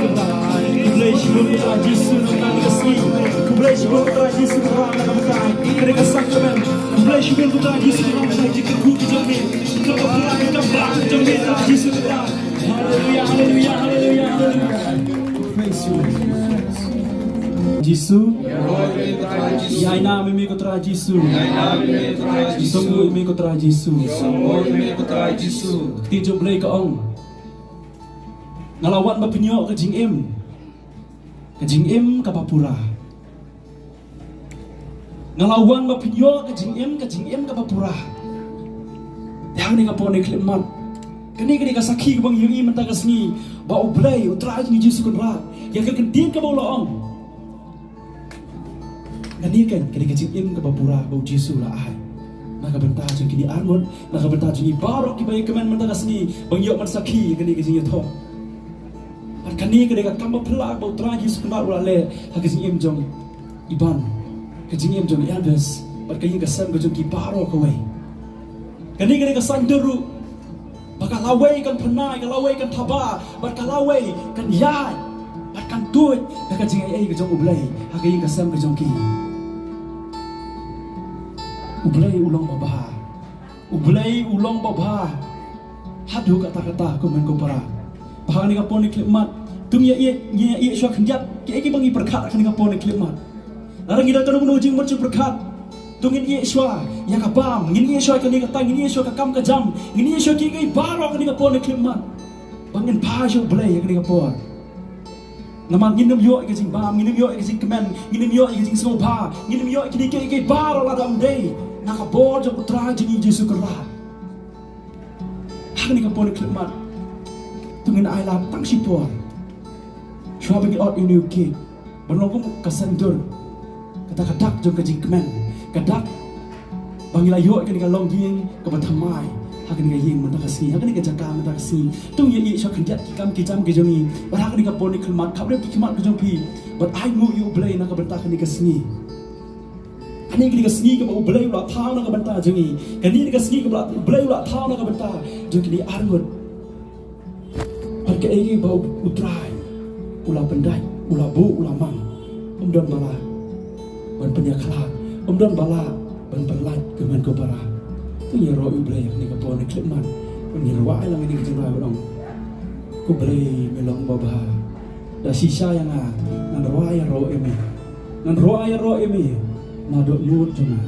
Khublei shibun, Trai Jisu. Khublei shibun, Trai Jisu. Khublei shibun, Trai Jisu. Khublei shibun, Trai Jisu. Haleluya, haleluya, haleluya, haleluya. Praise you. Jisu. Ïainam ïa me ko Trai Jisu. Ïainam ïa me ko Trai Jisu. Sngewbha ïa me ko Trai Jisu. Sngewbha ïa me ko Trai Jisu. Ka ktien jong U Blei ka ong, nga la wan ba phin ïoh ka jingim, ka jingim kaba pura. Nga la wan ba phin ïoh ka jingim, ka jingim kaba pura. Te ha kane ka por ne khyllipmat, kane ka dei ka sakhi kaba ngi ïohi mynta ka sngi, ba U Blei, U Trai jong ngi Jisu Kynrad, ïa ka ktien kaba u la ong, kane ka, ka dei ka jingim kaba pura ba U Jisu u la ai na ka bynta jong kine arngut, na ka bynta jong ngi baroh kiba ïakmen mynta ka sngi, ba ngi ïoh ban sakhi ïa kane ka jingïathoh. Bad kane ka dei ka kam ba phylla ba U Trai Jisu Kynrad u la leh ha ka jingim jong i Ban, ka jingim jong i Elvis, bad ka ïing ka sem ka jong ki baroh kawei. Kane ka dei ka saiñdur ruh ba ka lawei kan pynai, ka lawei kan thaba, bad ka lawei kan ïaid, bad kan tuid da ka jingai ei ka jong U Blei ha ka ïing ka sem ka jong ki. U Blei u long babha. U Blei u long babha haduh katta katta, ko mei ko para. Bad ha kane ka por ne khyllipmat, to ngin ïa ïeh, ngin ïa ïeh shuwa khyndiat kiei kiba ngi pyrkhat ha kane ka por ne khyllipmat. Lada ngi don kano kano ka jingmut jingpyrkhat, to ngin ïeh shuwa ïa ka bam, ngin ïeh shuwa ïa kane ka tang, ngin ïeh shuwa ka kam ka jam, ngin ïeh shuwa kiei kiei baroh ha kane ka por ne khyllipmat, ba ngin phai sha U Blei ha kane ka por. Namar ngin ym ïoh ïa ka jingbam, ngin ym ïoh ïa ka jingkmen, ngin ym ïoh ïa ka jingsngewbha, ngin ym ïoh ïa kine kiei kiei baroh lada ym dei na ka bor jong U Trai jong ngi Jisu Kynrad. Ha kane ka por ne khyllipmat, to ngin ailad tang shipor shuwa ba ngin ot ïa une u cake ban long kum ka saiñdur, kata ka dak jong ka jingkmen, ka dak ba ngi la ïoh ïa kane ka longïing kaba thymmai ha kane ka ïing mynta ka sngi, ha kane ka jaka mynta ka sngi. To ngin ïa ïeh shuwa khyndiat ki kam ki jam ki jong ngi, bad ha kane ka por ne khyllipmat, khapdep ki khmat ki jong phi, bad ainguh ïa U Blei na ka bynta kane ka sngi. Kane ka dei ka sngi kaba U Blei u la thaw na ka bynta jong ngi. Kane ka dei ka sngi kaba U Blei u la thaw na ka bynta jong kine arngut. Bad kaei ba U Trai u la pyndait, u la buh, u la mang, ym don ba lah ban pynïakhlad, ym don ba lah ban pynlait, ko mei ko para. To ngin ïaroh ïa U Blei ha kane ka por ne khyllipmat. Ngin rwai lang ïa kane ka jingrwai ba ong, Ko Blei me long babha. Da shisha ïa nga ngan rwai ïaroh ïa me. Ngan rwai ïaroh ïa me na dohnud jong nga.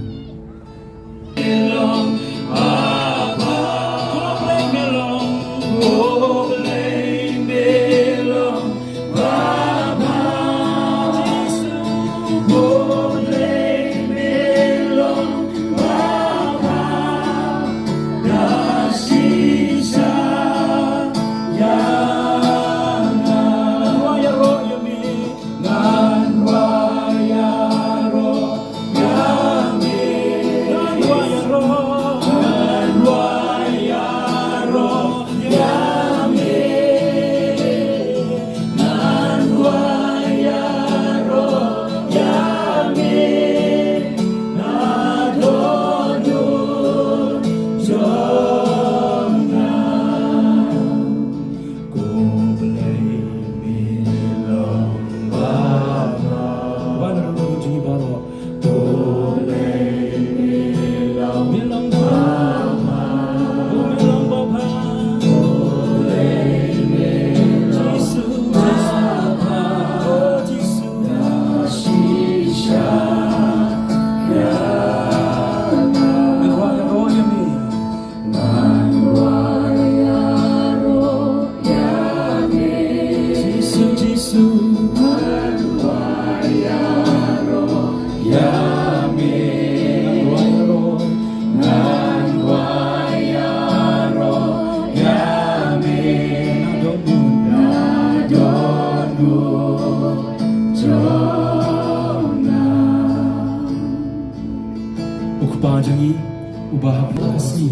Ba hapdeng ka sngi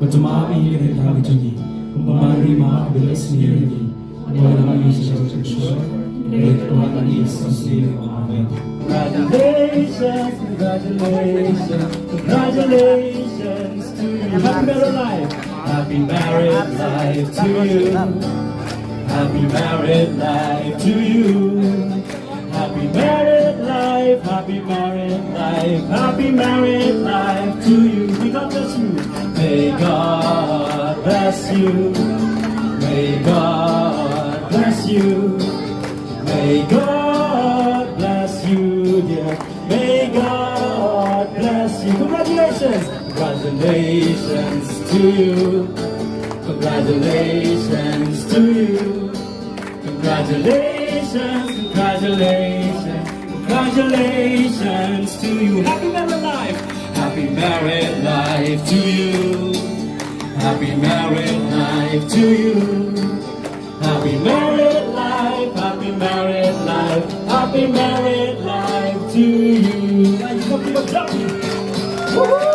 ba to map ïa ki kynta ki jong ngi, kumba Mari map ba la sniew ïa ngi. Ba la map ïa ngi sha ka jingshoi. Ba la map ïa ngi sha ka sngi. Amen. Congratulations, congratulations, congratulations to you. Happy married life. Happy married life to you. Happy married life to you. Happy married life, happy married life, happy married life to you. May God bless you. May God bless you. May God bless you. May God bless you, dear. May God bless you. Congratulations. Congratulations to you. Congratulations to you. Congratulations, congratulations, congratulations to you. Happy married life, happy married life to you. Happy married life to you. Happy married life, happy married life, happy married life to you. Now you come to your job. Woohoo!